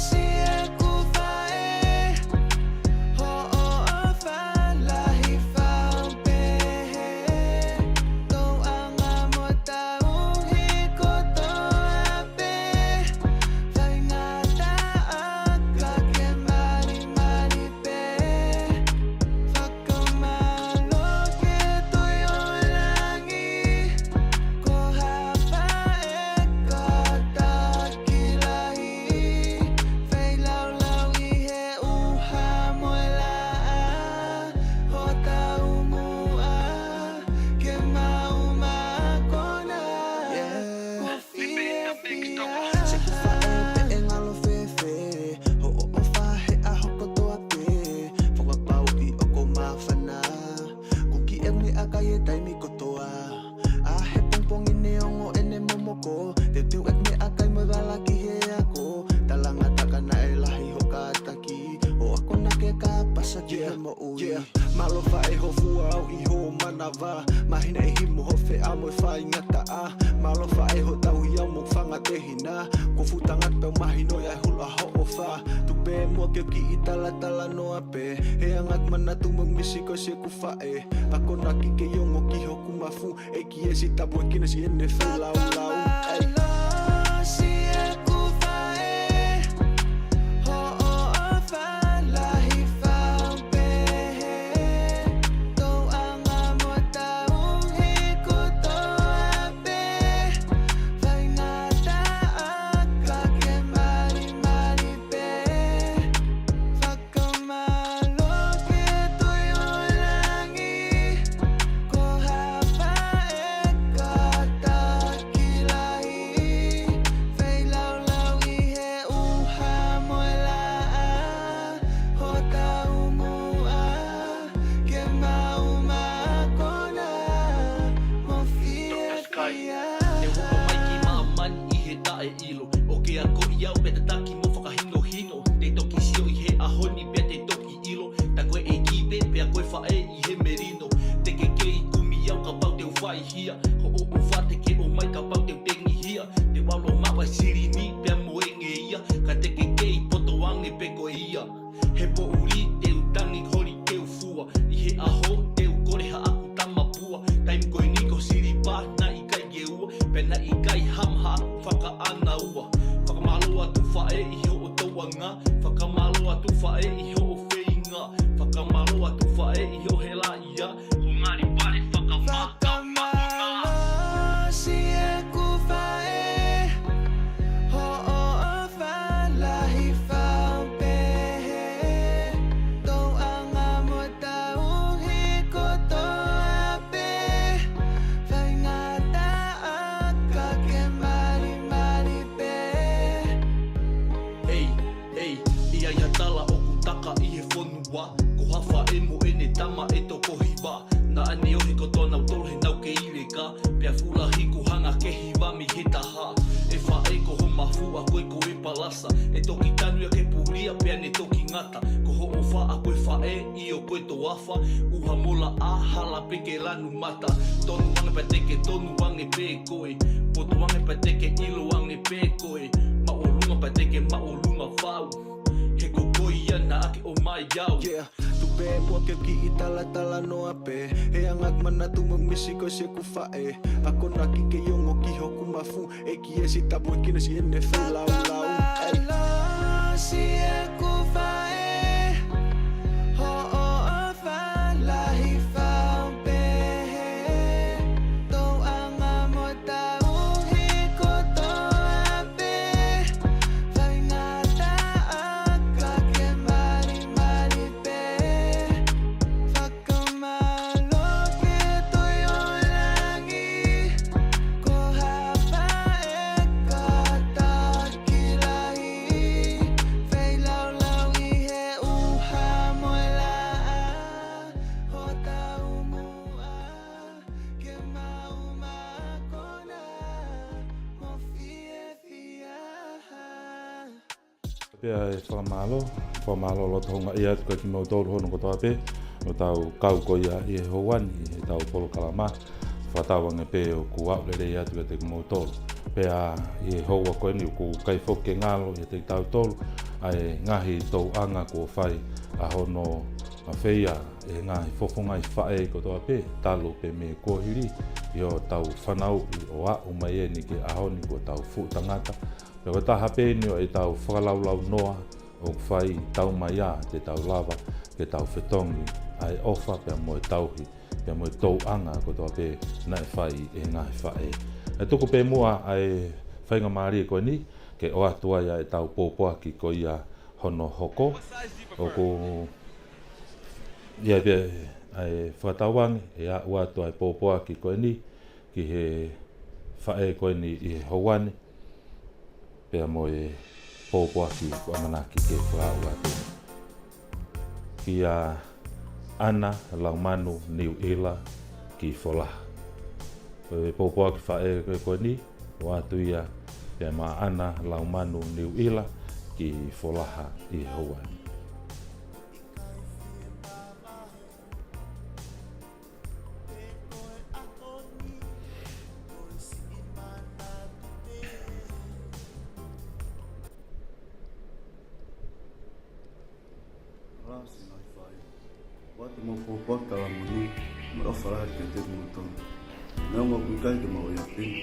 siʻeku faʻē, hoʻo ʻofa lahi fau pehē. Tōʻonga mo e tauhi kotoa pē, faingataʻa ka ke malimali pē. Fakamālō ki he Tuʻi ʻo Langi, ko ha faʻē kātaki lahi, feilaulau ʻi he ʻuha mo e laʻā, hoʻo taumuʻa ke maʻu mākona. Yeah. Ko Siʻeku faʻē pe ʻe ngalo fēfē, hoʻo ʻofa he ʻaho kotoa pē, fakapapauʻi ʻoku ou māfana. Kuki ʻeku meʻakai he taimi kotoa, ʻa he pongipongi neongo ʻene momoko, teuteu ʻeku meʻakai mo e vala ki he ako, talangataʻa ka naʻe lahi hoʻo kātaki, ʻo akonaki ke ka pasa ki he moʻui. Yeah. Mālō faʻē hoʻo fua au ʻi hoʻo manava. Mahino e himi hoʻo feʻao mo e faingataʻa. Mālō faʻē hoʻo tauhi au mo e fanga tehina. Ko e fuʻu tangata pē ʻoku mahinoʻi ʻa e hulu ʻa hoʻo ʻofa. Tuku pē muʻa ke u kiʻi talatalanoa pē. He anga ʻeku manatu mo e misi ko siʻeku faʻē. Akonaki ke u ongo ki hoku mafu. ʻEiki ē, siʻi tapuekina siʻene feilaulau. Ai. Fakamālō siʻeku faʻē, hoʻo ʻofa lahi fau pehē. Tōʻonga mo e tauhi kotoa pē, faingataʻa ka ke malimali pē. Fakamālō ki he Tuʻi ʻo Langi, ko ha faʻē kātaki lahi, feilaulau ʻi he ʻuha mo e laʻā, hoʻo taumuʻa ke maʻu mākona, mo fiefia. Te u hoko mai ki māmani ʻi he taʻeʻilo, ʻo ke akoʻi au pea tataki mo fakahinohino, te toki sio ʻi he ʻaho ni pea te toki ʻilo, tā ko e ʻEiki pē, pea ko e faʻē ʻi he melino. Te ke kei kumi au kapau te u fai hia, hoʻo ʻofa te ke ʻomai kapau te u tengi hia. Te u ʻalu ʻo maʻu ʻa e silini pea mo e ngeia, ka te ke kei poto ange pē koe ia. He poʻuli te u tangi holi te u fua, ʻi he ʻaho te u kole haʻaku tamapua. Taimi ko eni ko e silipa naʻe ʻikai ke ua, pea naʻe ʻikai hama haʻaku fakaʻānaua. Fakamālō atu faʻē ʻi hoʻo tauʻanga, fakamālō atu faʻē ʻi hoʻo feinga, fakamālō atu faʻē ʻi hoʻo helaʻia, ʻo ngali pale fakamākamaʻa. Fakamālō siʻeku faʻē, hoʻo ʻofa lahi fau pehē. Tōʻonga mo e tauhi Pea naʻa ne ohi kotoa nautolu heʻenau kei leka, pea fuʻu lahi kuo hanga ke hiva mei he taha. ʻE faʻē, ko ho mafuʻa ko ē ko e palasa, ʻe toki tanu ia ke pulia pea ne toki ngata. Ko hoʻo faʻa ko e faʻē, ʻio ko e toafa, ʻuha mo laʻā, hala pē ke lanu mata. Tonu ange pea te ke tonu ange pē koe, poto ange pea te ke ʻilo ange pē koe, māʻolunga pea te ke māʻolunga fau. He ko koe ia naʻa ke ʻomai au. Yeah. Tupe muʻa ke u kiʻi talatalanoa pē. He anga ʻeku manatu mo e misi ko e Siʻeku faʻē. Akonaki ke u ongo ki hoku mafu. ʻEiki ē, siʻi tapuekina siʻene feilaulau. Ai. Fakamālō Siʻeku faʻē. Hoʻo ʻofa lahi fau pehē. Tauʻanga mo tauhi kotoa pē. Faingataʻa ka ke malimali pē. Fakamālō ki he Tuʻi ʻo langi. Ko ha faʻē kātaki lahi. Feilaulau ʻi he ʻuha mo e laʻā. Ho taumuʻa ke maʻu mākona mo fiefia. Pea ʻe fakamālō, fakamālō loto houngaʻia atu kiate kimoutolu hono kotoa pē, ʻo tau kau ko ia ʻi he houa ni, ʻi heʻetau polokalama, fakatauange pē ʻoku aʻu lelei atu kiate kimoutolu. Pea ʻi he houa ko eni ʻoku ʻikai foki ke ngalo ʻiate kitautolu ʻa e ngaahi tauʻanga kuo fai ʻa hono feia ʻe he ngaahi fofonga ʻi faʻē kotoa pē, talu pē mei kuohili, ʻi hotau fanauʻi ʻo aʻu mai eni ki he ʻaho ni kuo tau fuʻu tangata. Pea ko e taha pē eni ʻo ʻetau fakalaulaunoa ʻoku fai tau mai ā te tau lava ke tau fetongi ʻa e ʻofa pea mo e tauhi, pea mo e tauʻanga kotoa pē naʻe fai ʻe he ngaahi faʻē. ʻE tuku pē muʻa ʻa e faingamālie ko eni, ke ʻoatu ai ʻa ʻetau pōpoaki ko ia hono hoko. ʻOku ʻi ai pē ʻa e fakatauange ʻe aʻu atu ʻa e pōpoaki ko eni ki he faʻē ko eni ʻi he houa ni, pea mo e pōpoaki ʻoku ʻamanaki ke fakaaʻu atu kia ʻAna Laumanu Niuʻila ki Folaha. Ko e pōpoaki faʻē ko eni, ʻoatu ia pea maʻa ʻAna Laumanu Niuʻila ki Folaha ʻi he houa ni. Rasi mai fai. ʻOatu mo pōpoaki talamanu, mo e ʻofa lahi kiate kimoutolu. Neongo ʻoku ʻikai ke mau ʻi ʻapi ni,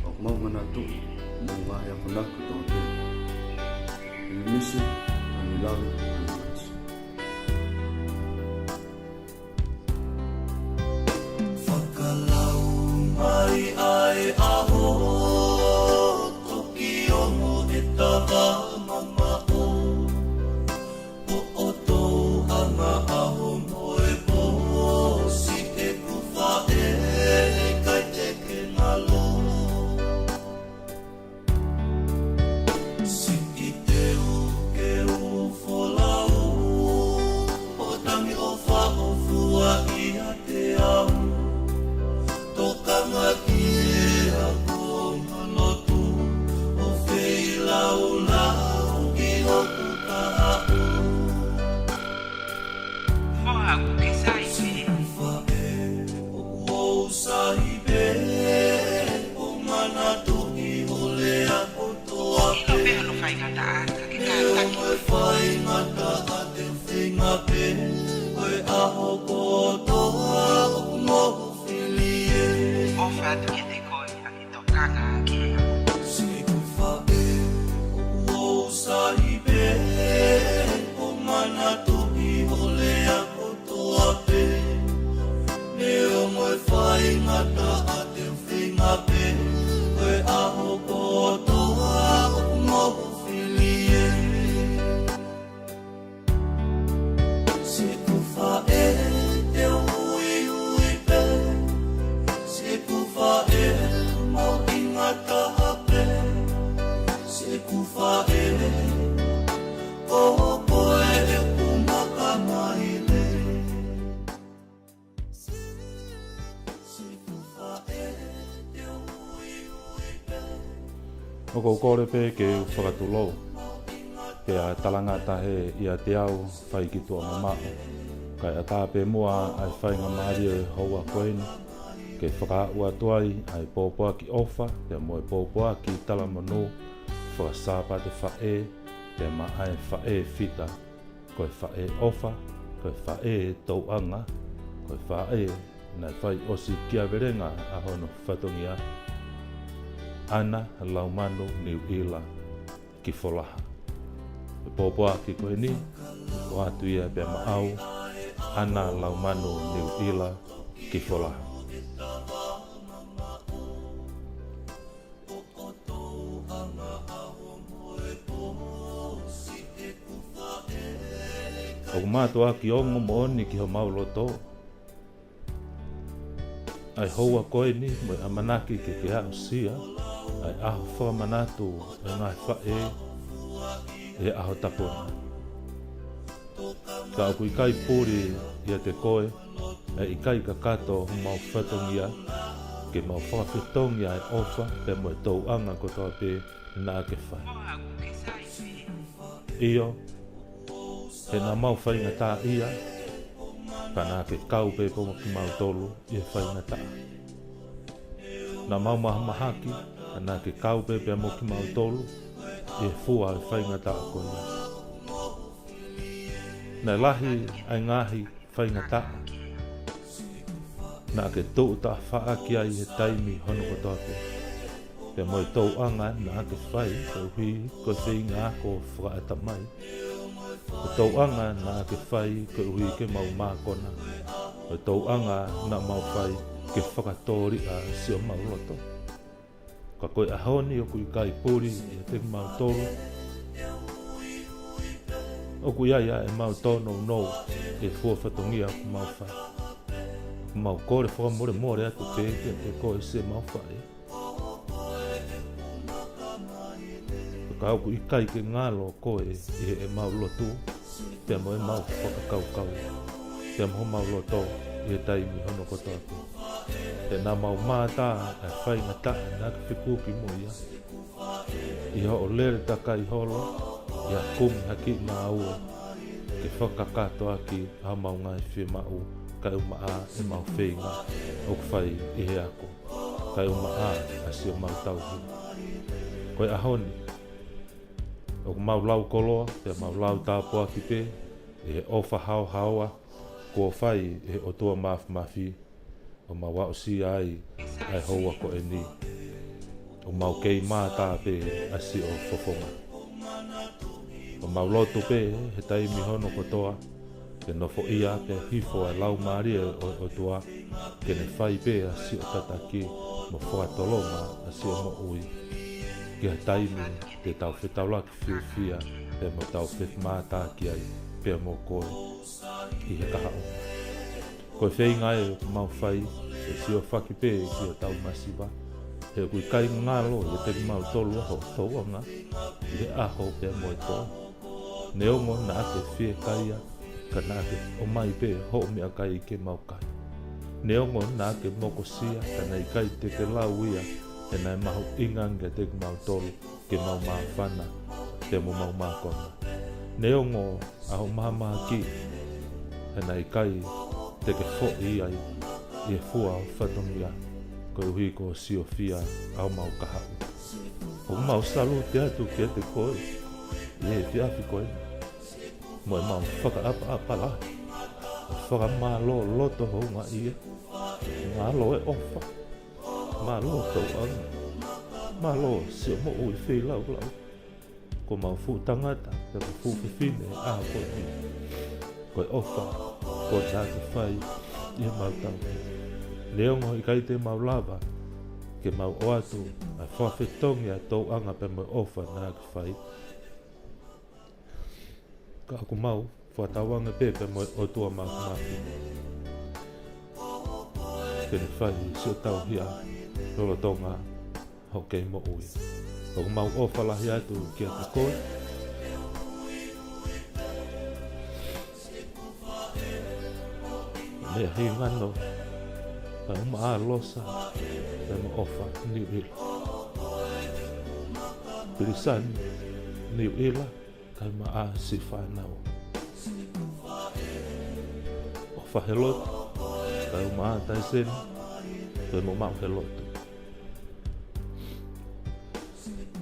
ʻoku mau manatuʻi mo e ngaahi akonaki kotoa pē. Misi, ani lave, ani masi. Fakalau mai ʻa e ʻaho, toki ongo e tava mamaʻo. Ko ʻoto anga ʻaho mo e pō, siʻeku faʻē, ʻikai te ke ngalo. Siʻi teu ke u folau, ʻo tangi ʻo faʻofua ʻiate au. Tokanga ki he ako ma lotu, ʻo feilaulau ki hoku kahaʻu. Mo haku ke sai pē. Siʻeku faʻē, ʻoku ou sai pē, ʻo manatuʻi ho lea kotoa pē. ʻIlo pē hono faingataʻa, ka ke kātaki. Mo e faingataʻa te u feinga pē, ko e ʻaho kotoa ʻoku mou fili ē. ʻOfa atu kiate koe, ʻa ke tokanga ki he ʻaho. Siʻeku faʻē, ʻoku ou sai pē, ʻo manatuʻi ho lea kotoa pē. Neongo e faingataʻa te u feinga pē, ko e ʻaho kotoa ʻoku mou fili ē. Siʻeku faʻē te u uiui pē, siʻeku faʻē mau ʻinga taha pē, siʻeku faʻē ko koe ʻeku makamaile. ʻOku ou kole pē ke u fakatulou, pea talangata hē ʻiate au fai ki tuʻa mamaʻo, kae ʻatā pē muʻa ʻa e faingamālie ʻo e houa ko eni, ke fakaaʻu atu ai ʻa e pōpoaki ʻofa, pea mo e pōpoaki talamonū fakasāpate faʻē, pea maʻa e faʻē fita. Ko e faʻē ʻofa, ko e faʻē tōʻonga, ko e faʻē naʻe fai ʻosikiavelenga ʻa hono fatongia, ʻAna Laumanu Niuʻila ki Folaha. Ko e pōpoaki ko eni, ʻoatu ia pea maʻau, ʻAna Laumanu Niuʻila ki Folaha. ʻOku mātuʻaki ongo moʻoni ki homau loto ʻa e houa ko eni mo e ʻamanaki ke ke aʻusia ʻa e ʻaho fakamanatu ʻa e ngaahi faʻē ʻi he ʻaho tapu ni. Ka ʻoku ʻikai puli ʻiate koe, ʻe ʻikai kakato homau fatongia ke mau fakafetongi ʻa e ʻofa pea mo e tōʻonga kotoa pē naʻa ke fai. ʻIo, he naʻa mau faingataʻaʻia, ka naʻa ke kau pē pea mo kimautolu ʻi he faingataʻa. Naʻa mau mahamahaki, ka naʻa ke kau pē pea mo kimautolu ʻi he fua ʻo e faingataʻa ko ia. Naʻe lahi ʻa e ngaahi faingataʻa naʻa ke tuʻu taʻafaʻaki ai he taimi hono kotoa pē, pea mo e tōʻonga naʻa ke fai koeʻuhi ko e feinga ako fakaʻatamai. Ko e tōʻonga naʻa ke fai koeʻuhi ke mau mākona. Ko e tōʻonga naʻa mau fai ke fakatōliʻa siʻomau loto. Ka ko e ʻaho ni ʻoku ʻikai puli ʻiate kimautolu. ʻOku ʻi ai ʻa ʻemau tōnounou ʻi he fua fatongia ʻoku mau fai. ʻOku mau kole fakamolemole atu pē kiate koe siʻemau faʻē. Ka ʻoku ʻikai ke ngalo koe ʻi heʻemau lotu, pea mo ʻemau fakakaukau, pea mo homau loto ʻi he taimi hono kotoa pē. He naʻa mau mātā ʻa e faingataʻa naʻa ke fekuki mo ia ʻi hoʻo lele takai holo, ʻi ha kumi ha kiʻi ngāue ke fakakakato ʻaki ʻa homau ngaahi fiemaʻu, kae ʻumaʻā ʻemau feinga ʻoku fai ʻi he ako, kae ʻumaʻā ʻa siʻomau tauhi. Ko e ʻaho ni, ʻoku mau lau koloa, pea mau lau tāpuaki pē ʻi he ʻofa haohaoa kuo fai ʻe he ʻOtua Māfimafi, ʻo mau aʻusia ai ʻa e houa ko eni. ʻOku mau kei mātā pē ʻa siʻo fofonga. ʻOku mau lotu pē he taimi hono kotoa, ke nofoʻia pea hifo ʻa e Laumālie ʻo e ʻOtua, ke ne fai pē ʻa siʻo tataki mo fakatolonga ʻa siʻo moʻui, ki ha taimi te tau fetaulaki fiefia pea mo tau femātaaki ai pea mo koe ʻi he kahaʻu. Ko e feinga ē ʻoku mau fai, ke siofaki pē ki hotau masiva. He ʻoku ʻikai ngalo ʻiate kimautolu ʻa ho tōʻonga ʻi he ʻaho pea mo e pō. Neongo naʻa ke fiekaia, ka naʻa ke ʻomai pē hoʻo meʻakai ke mau kai. Neongo naʻa ke mokosia, ka naʻe ʻikai te ke lau ia, he naʻe mahuʻinga ange ʻiate kimautolu ke mau māfana, pea mo mau mākona. Neongo ʻa hoʻo mahamahaki, he naʻe ʻikai te ke foʻi ai ʻi he fua ʻo e fatongia, koeʻuhi ko e siofia ʻa homau kahaʻu. ʻOku mau salute atu kiate koe ʻi he efiafi ko eni, mo ʻemau fakaʻapaʻapa lahi, mo e fakamālō loto houngaʻia. Mālō e ʻofa. Mālō e tōʻonga. Mālō siʻo moʻui feilaulau. Ko homau fuʻu tangata, pea mo e fuʻu fefine ʻa ko eni. Ko e ʻofa kuo ke fai ʻi heʻemau tauhi. Neongo ʻikai te mau lava ke mau ʻoatu ʻa e fakafetongi ʻa e tōʻonga pea mo e ʻofa naʻa ke fai, ka ʻoku mau fakatauange pē pea mo e ʻOtua Māfimafi ke ne fai siʻo tauhi ʻa e lolotonga hoʻo kei moʻui. ʻOku mau ʻofa lahi atu kiate koe. Meʻa hingano, kae ʻumaʻā Losa, pea mo ʻOfa Niuʻila. Pilisani Niuʻila, kae ʻumaʻā siʻi fānau. ʻOfa Helotu, kae ʻumaʻā Taiseni, ko e Moʻumaʻu Helotu.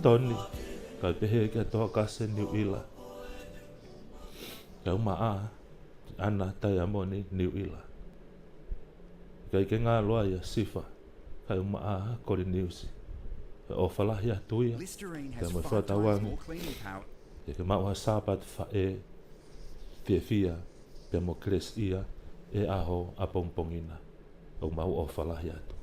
Toni, kae pehē kia Toakase Niuʻila, kae ʻumaʻā ʻAna Taiamoni Niuʻila. ʻIkai ke ngalo ai ʻa Sifa, kae ʻumaʻā Koliniusi. Ko e ʻofa lahi atu ia pea mo e fakatauange ke ke maʻu ha Sāpate Faʻē fiefia pea mo kelesiʻia ʻi he ʻaho ʻapongipongi na. ʻOku mau ʻofa lahi atu.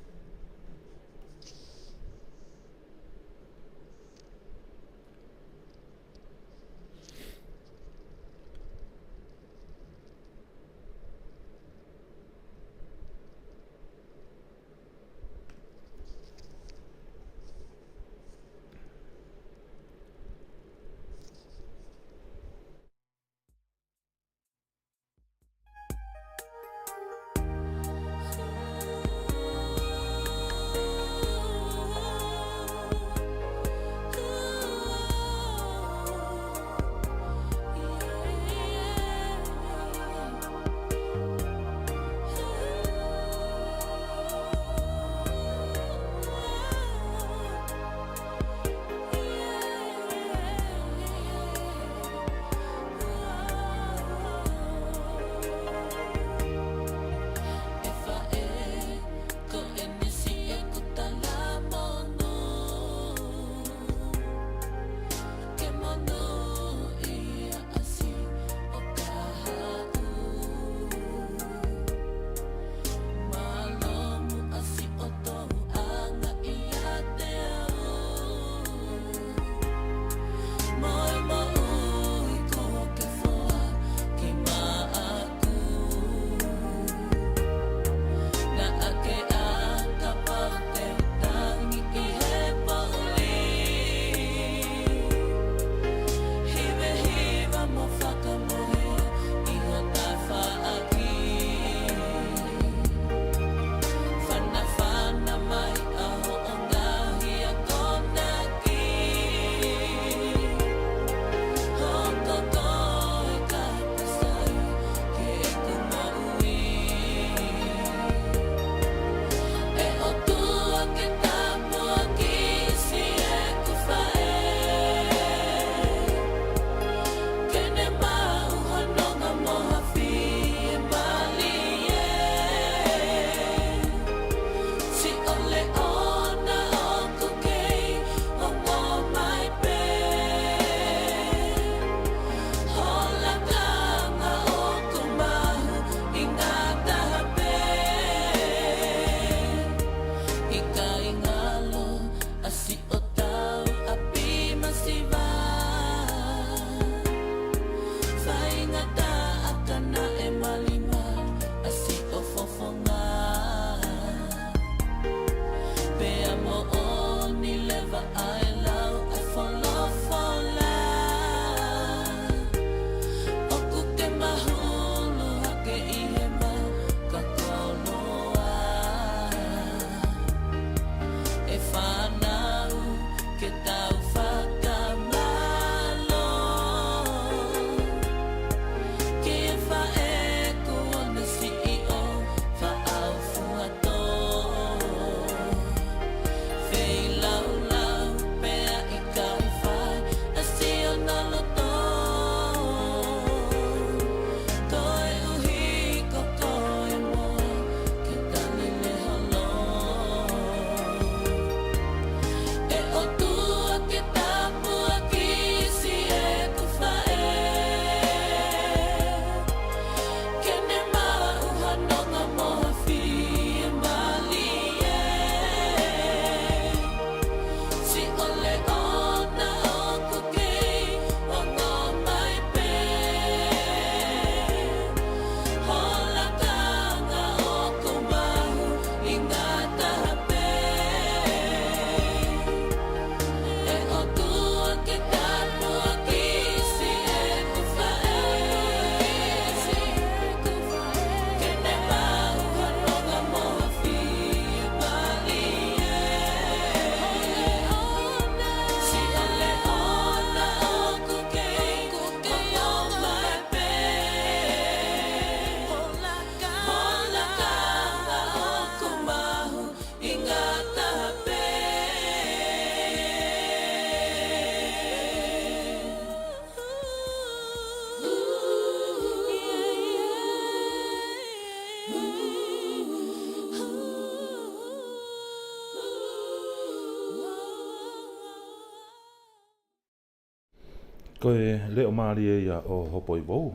Ko e leʻo mālie ia ʻo Hopoivou,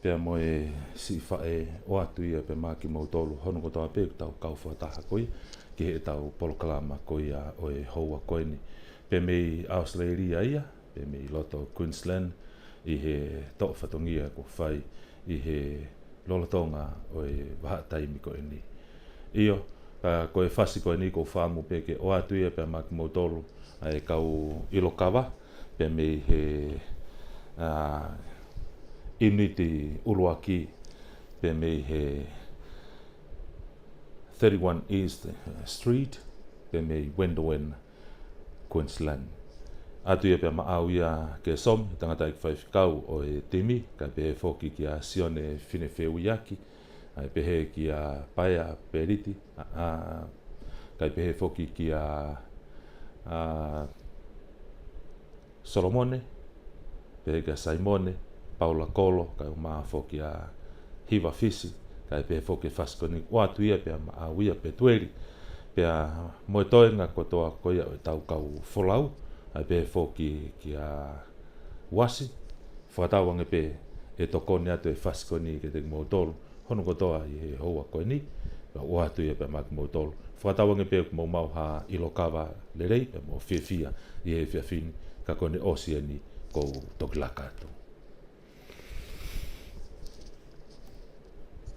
pea mo e siʻi faʻē, ʻoatu ia pea maʻa kimoutolu hono kotoa pē ʻoku tau kau fakataha ko ia ki heʻetau polokalama ko ia ʻo e houa ko eni. Pea mei ʻAositelēlia ia, pea mei loto Queensland, ʻi he toʻo fatongia kuo fai ʻi he lolotonga ʻo e vahaʻa taimi ko eni. ʻIo, ka ko e fasi ko eni ʻoku ou fakaʻamu pē ke ʻoatu ia pea maʻa kimoutolu, ʻa e kau ʻilo kava, pea mei he, ā, ʻiuniti ʻuluaki, pea mei he thirty-one East Street, pea mei Windward, Queensland. ʻOatu ia pea maʻau ia kia Somi, tangataʻeiki faifekau ʻo e timi, kae pehē foki kia Sione Finefeuiaki, kae pehē kia Paea Peliti, ā, ā, kae pehē foki kia, ā, Solomone, pehē kia Saimone, Paula Kolo, kae ʻumaʻā foki ʻa Hiva Fisi, kae pehē foki e fasi ko eni ʻoatu ia pea maʻau ia Petueli, pea mo e toenga kotoa ko ia ʻo ʻetau kau folau, kae pehē foki kia Uasi, fakatauange pē ʻe tokoni atu e fasi ko eni kiate kimoutolu hono kotoa ʻi he houa ko eni, pea ʻoatu ia pea maʻa kimoutolu. Fakatauange pē ʻoku mou maʻu ha ʻilo kava lelei, pea mou fiefia ʻi he efiafi ni, ka ko ʻene ʻosi eni ʻoku ou toki laka atu.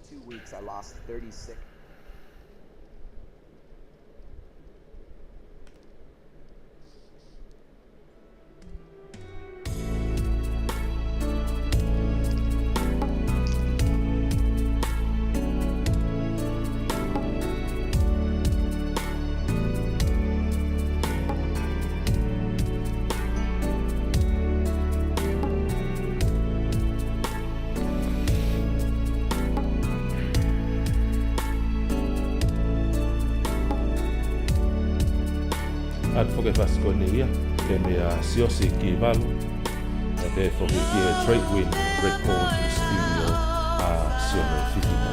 Two weeks, I lost thirty-six. ʻOatu foki e fasi ko eni ia, pea meia Siosi Kivalu, kae pehē foki ki he Trade Wind Record Studio ʻa Sione Fitina.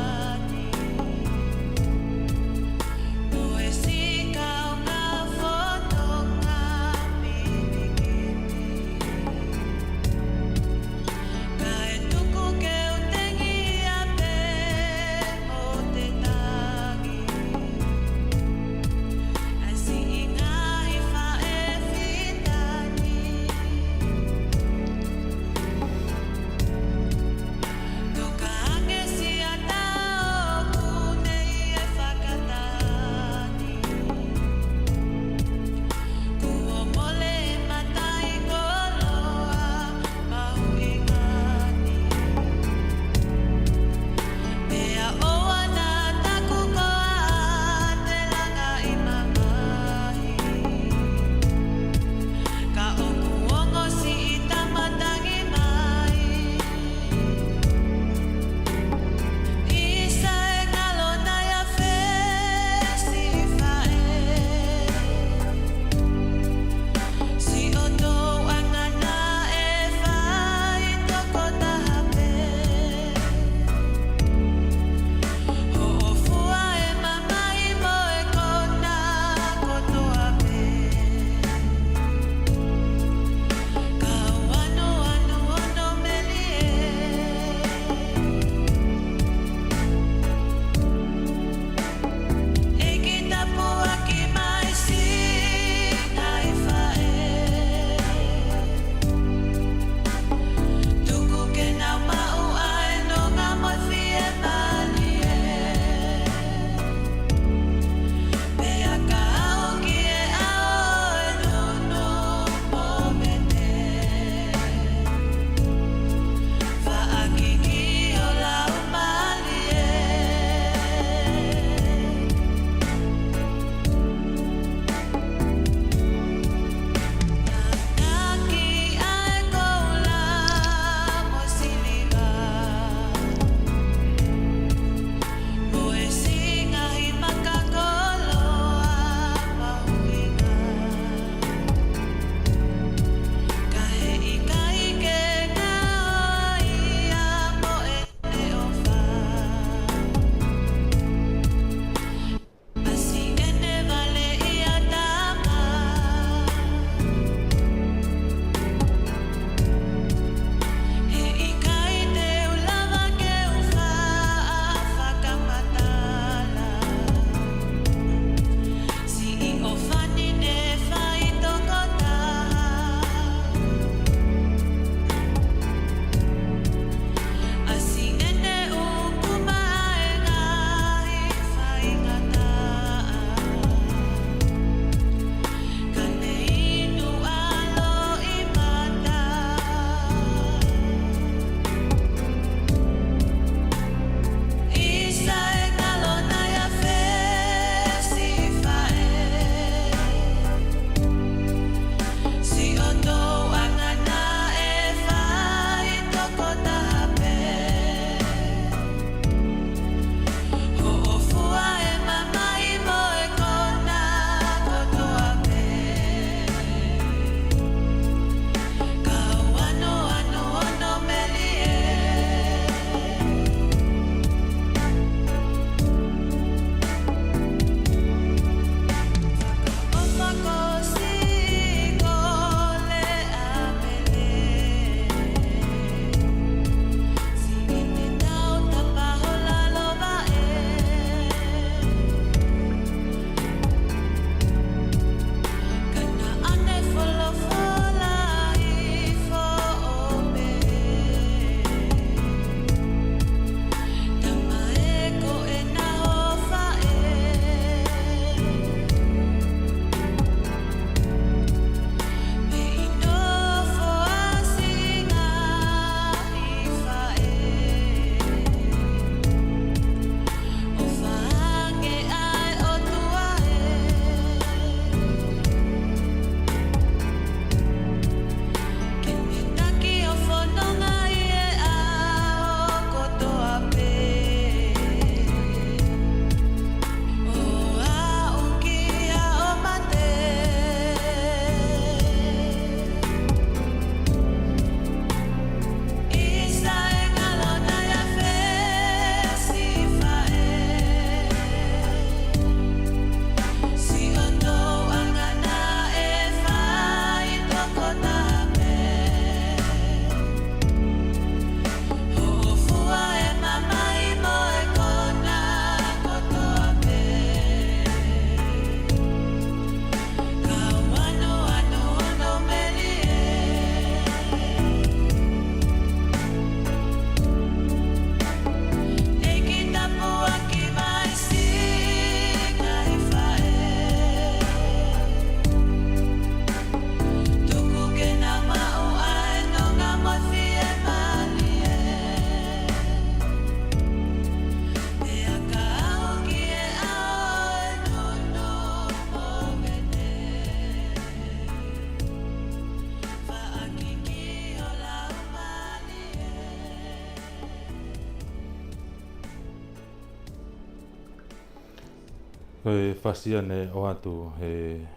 Ko e fasi ia ne ʻoatu he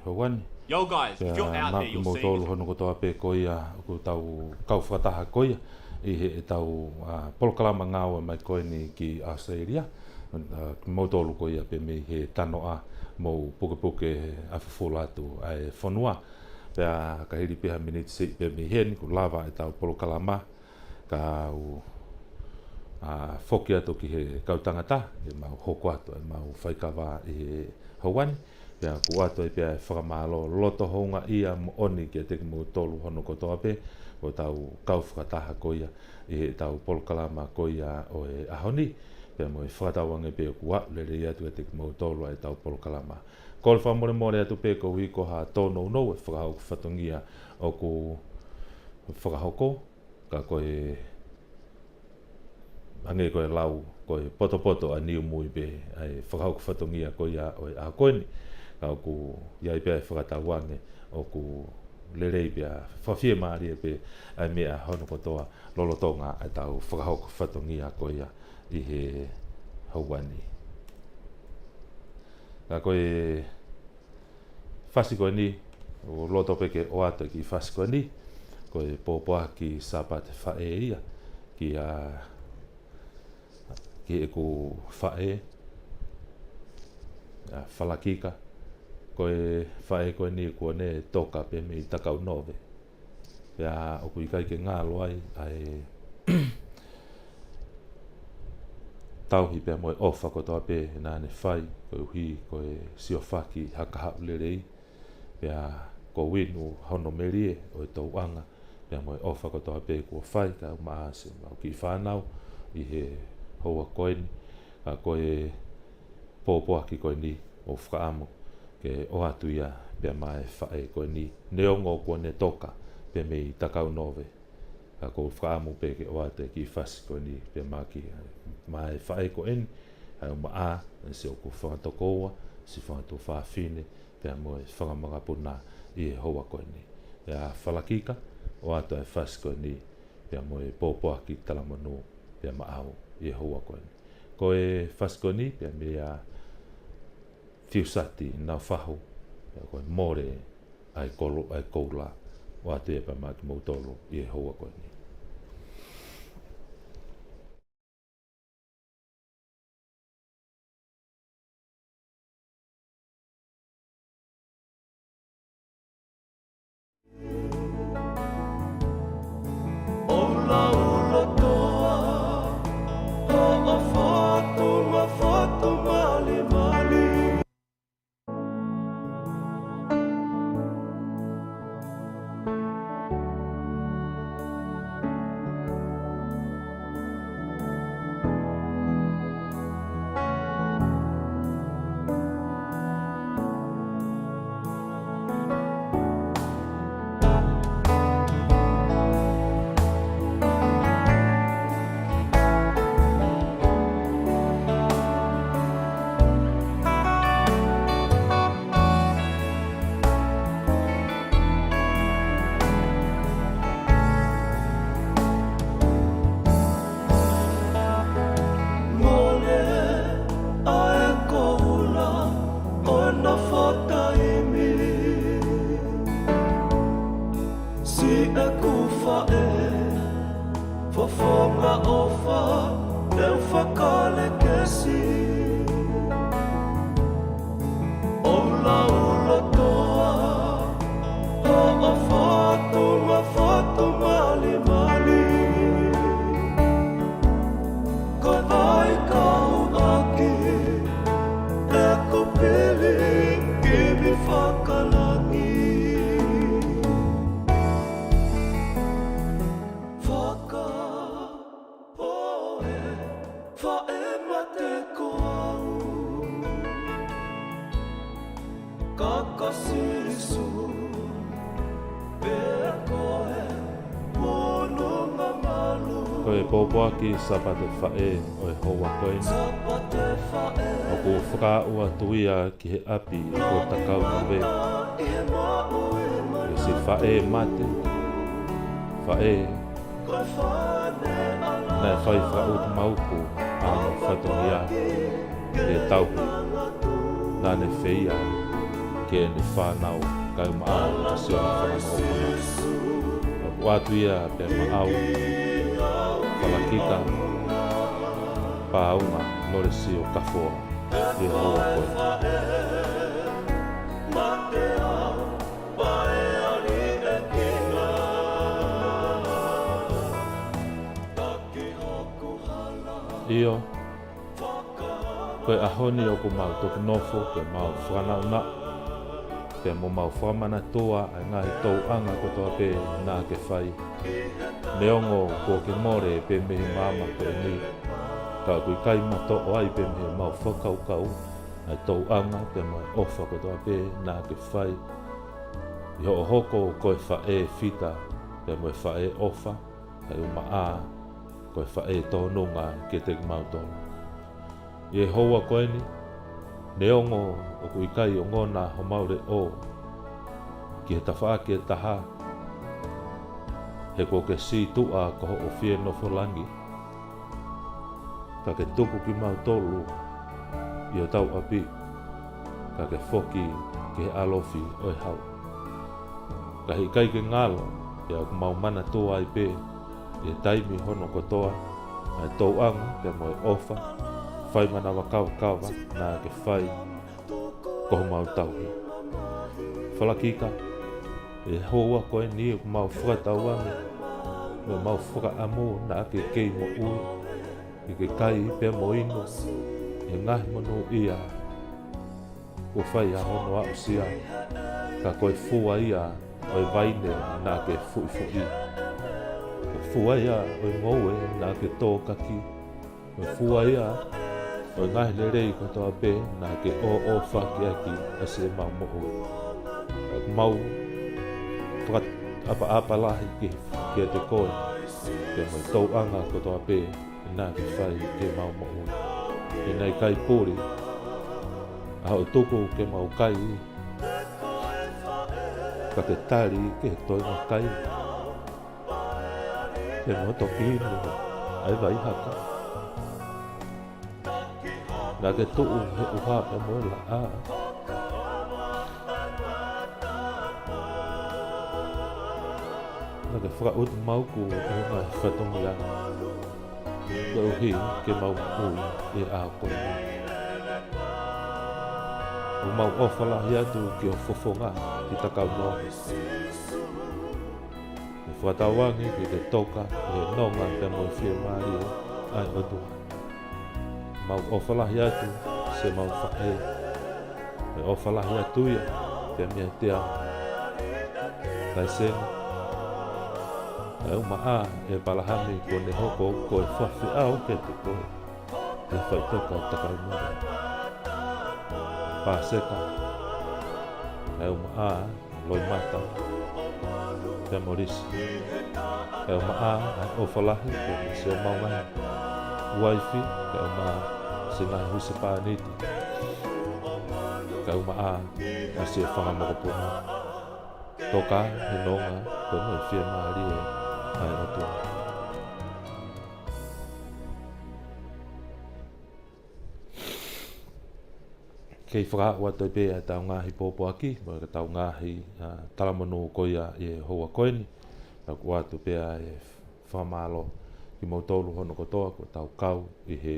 houa ni. Yo, guys, if you're out there, you'll see this. Pea maʻa kimoutolu hono kotoa pē ko ia ʻoku tau kau fakataha ko ia ʻi heʻetau, ā, polokalama ngāue mai ko eni ki ʻAositelēlia. Ā, kimoutolu ko ia pē mei he tanoʻa mou pukepuke ʻa fufula atu ʻa e fonua. Pea ka hili pē ha miniti siʻi pē mei heni, kuo lava ʻetau polokalama. Kau, ā, foki atu ki he kau tangata, ke mau hoko atu ʻemau faikava ʻi he houa ni. Pea ʻoku ʻoatu ai pē ʻa e fakamālō loto houngaʻia moʻoni kiate kimoutolu hono kotoa pē, ʻoku tau kau fakataha ko ia ʻi heʻetau polokalama ko ia ʻo e ʻaho ni. Pea mo e fakatauange pē ʻoku aʻu lelei atu kiate kimoutolu ʻa ʻetau polokalama. Kole fakamolemole atu pē koeʻuhi ko ha tōnounou e fakahoko fatongia ʻoku fakahoko, ka ko e, hangē ko e lau, ko e potopoto ʻa Niumui pē ʻa e fakahoko fatongia ko ia ʻo e ʻaho ko eni. Ka ʻoku ʻi ai pē ʻa e fakatauange ʻoku lelei pea fakafiemālie pē ʻa e meʻa hono kotoa lolotonga ʻetau fakahoko fatongia ko ia ʻi he houa ni. Ka ko e fasi ko eni, ʻoku loto pē ke ʻoatu e kiʻi fasi ko eni, ko e pōpoaki Sāpate Faʻē ia, kia, ki heʻeku faʻē, ʻa Falakika, ko e faʻē ko eni kuo ne toka pē mei Takaunove. Pea ʻoku ʻikai ke ngalo ai ʻa e tauhi pea mo e ʻofa kotoa pē naʻa ne fai, koeʻuhi ko e siofaki ha kahaʻu lelei, pea ko e inu hono melie ʻo e tōʻonga, pea mo e ʻofa kotoa pē kuo fai, kae ʻumaʻā siʻemau kiʻi fānau ʻi he houa ko eni, ka ko e pōpoaki ko eni ʻoku fakaʻamu ke ʻoatu ia pea maʻa e faʻē ko eni. Neongo kuo ne toka pē mei Takaunove, ka ʻoku fakaʻamu pē ke ʻoatu e kiʻi fasi ko eni pea maʻa ki, maʻa e faʻē ko eni, kae ʻumaʻā siʻoku fanga tokoua, siʻi fanga tuofāfine, pea mo e fanga makapuna ʻi he houa ko eni. Pea Falakika, ʻoatu e fasi ko eni, pea mo e pōpoaki talamonū, pea maʻau ʻi he houa ko eni. Ko e fasi ko eni, pea meia Fiusati Naufahu, pea ko e Mole ʻa e Kolo-, ʻa e Koula, ʻoatu ia pea maʻa kimoutolu ʻi he houa ko eni. Mole ʻa e Koula ʻo Nofo Taimi. Siʻeku faʻē, fofonga ʻofa, teu fakalekesi. ʻOu lau lotoa, hoʻo fatu ma fatu malimali. Ko e vai kau ʻaki, ʻeku pili, kimi fakalangi. Faka- Poe, faʻē mate ko au. Ka ko Sīsū, pea ko e monū mamalu. Ko e pōpoaki Sāpate Faʻē ʻo e houa ko eni. Sāpate Faʻē. ʻOku fakaaʻu atu ia ki he ʻapi ʻo Takaunove. Ko siʻi faʻē mate, faʻē naʻe fai fakaʻutumauku ʻa hono fatongia he tauhi. Naʻa ʻene feia ki heʻene fānau, kae ʻumaʻā ʻa Sione Fanga Mokopuna. ʻOku ʻoatu ia pē maʻau, Falakika Pāunga Nolesio Kafoa, ʻi he houa ko eni. ʻIo, ko e ʻaho ni ʻoku mau toki nofo ke mau fakanaʻunaʻu, pea mo mau fakamanatua ʻa e ngaahi tōʻonga kotoa pē naʻa ke fai. Neongo kuo ke mole pē mei he maama ko eni, ka ʻoku ʻikai matoʻo ai pē mei he mau fakakaukau ʻa e tōʻonga pea mo e ʻofa kotoa pē naʻa ke fai ʻi hoʻo hoko ko e faʻē fita pea mo e faʻē ʻofa, kae ʻumaʻā ko e faʻē tōnunga kiate kimautolu. ʻI he houa ko eni, neongo ʻoku ʻikai ongona homau leʻo ki he tafaʻaki ʻe taha, he kuo ke sītuʻa ko hoʻo fie nofo langi, ka ke tuku kimautolu ʻi hotau ʻapi, ka ke foki ki he ʻalofi ʻo e hau. Ka he ʻikai ke ngalo, pea ʻoku mau manatua ai pē ʻi he taimi hono kotoa ʻa e tōʻonga pea mo e ʻofa, fai manava kavakava naʻa ke fai ko homau tauhi. Falakika, ʻi he houa ko eni ʻoku mau fakatauange, mo mau fakaʻamu naʻa ke kei moʻui, ke ke kai pea mo inu ʻi he ngaahi monūʻia kuo fai ʻa hono aʻusia, ka ko e fua ia ʻo e vaine naʻa ke fuʻifuʻi. Ko e fua ia ʻo e ngoue naʻa ke tōkaki. Ko e fua ia ʻo e ngaahi lelei kotoa pē naʻa ke ʻoʻofakiʻaki ʻa siʻemau moʻui. ʻOku mau fakaʻapaʻapa lahi ki, kiate koe, pea mo e tōʻonga kotoa pē naʻa ke fai ki heʻemau moʻui. He naʻe ʻikai puli ʻa hoʻo tuku ke mau kai, ka ke tali ki he toenga kai, pea mo toki inu ʻa e vai haka. Naʻa ke tuʻu he ʻuha pea mo e laʻā. Naʻa ke fakaʻutu mau ki he ngaahi fatongia, koeʻuhi ke mau moʻui ʻi he ʻaho ko eni. ʻOku mau ʻofa lahi atu ki ho fofonga ki he takaunonga. ʻOku fakatauange ke ke toka ʻi he nonga pea mo e fiemālie ʻa e ʻOtua. Mau ʻofa lahi atu siʻemau faʻē. ʻOku ʻofa lahi atu ia pea meiate au. Kae sengi, kae ʻumaʻā ʻa ʻĒpalahame kuo ne hoko ko e fafeʻao kiate koe ʻi he faʻitoka ʻo e takaunonga. Pāseka, kae ʻumaʻā Loimata pea mo Lisi. Kae ʻumaʻā ʻa e ʻofa lahi pea mo siʻomau ngaahi uaifi, kae ʻumaʻā siʻi ngaahi husepāniti. Kae ʻumaʻā ʻa siʻi fanga mokopuna. Toka he nonga pea mo e fiemālie ʻa e ʻOtua. Kei fakaaʻu atu pē ʻetau ngaahi pōpoaki, mo ʻetau ngaahi, ā, talamonū ko ia ʻi he houa ko eni. Pea ʻoku ʻoatu pē ʻa e fakamālō kimoutolu hono kotoa kuo tau kau ʻi he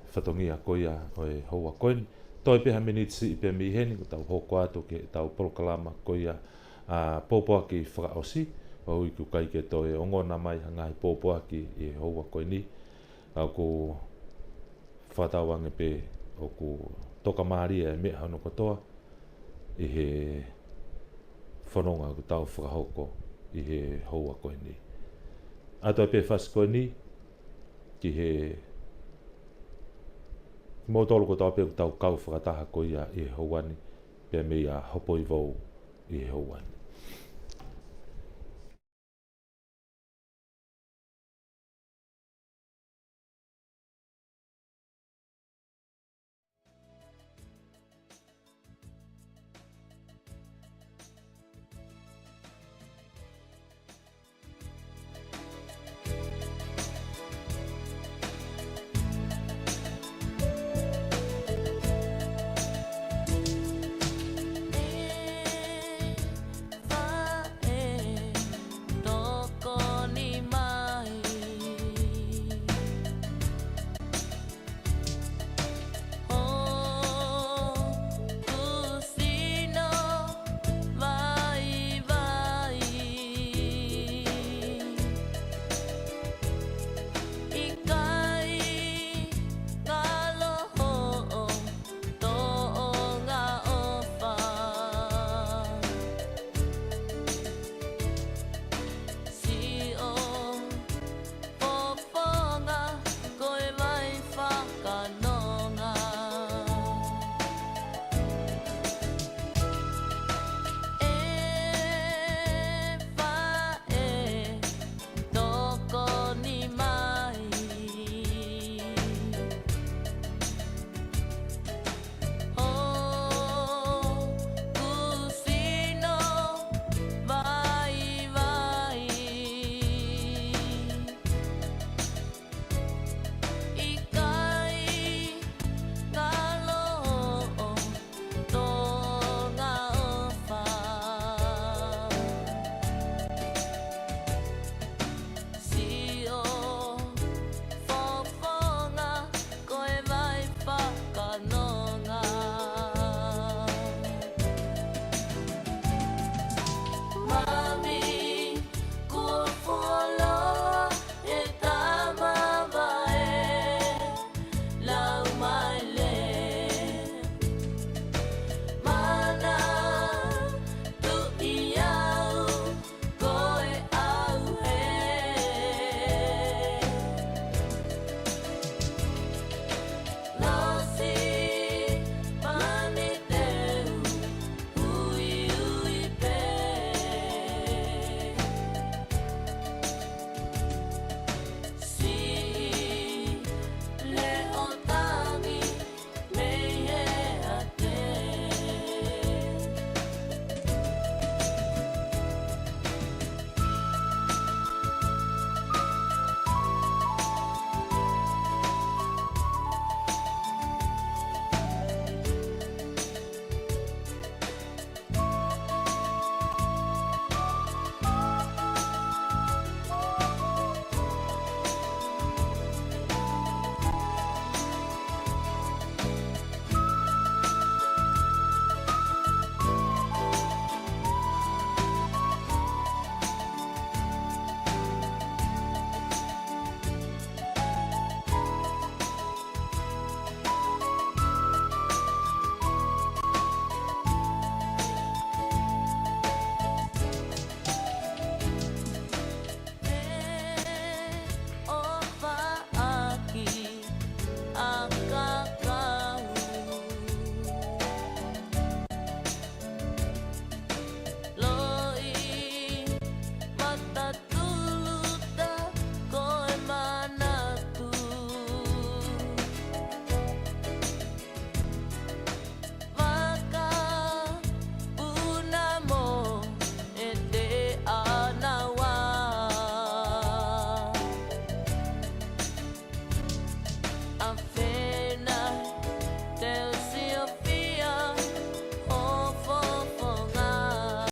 fatongia ko ia ʻo e houa ko eni. Toe pē ha miniti siʻi pē mei heni, kuo tau hoko atu ki heʻetau polokalama ko ia, ā, pōpoaki fakaʻosi, koeʻuhi ʻoku ʻikai ke toe ongona mai ha ngaahi pōpoaki ʻi he houa ko eni. Ka ʻoku fakatauange pē ʻoku tokamālie e meʻa hono kotoa ʻi he fononga ʻoku tau fakahoko ʻi he houa ko eni. ʻOatu pē fasi ko eni ki he, kimoutolu kotoa pē ʻoku tau kau fakataha ko ia ʻi he houa ni, pea meia Hopoivou ʻi he houa ni.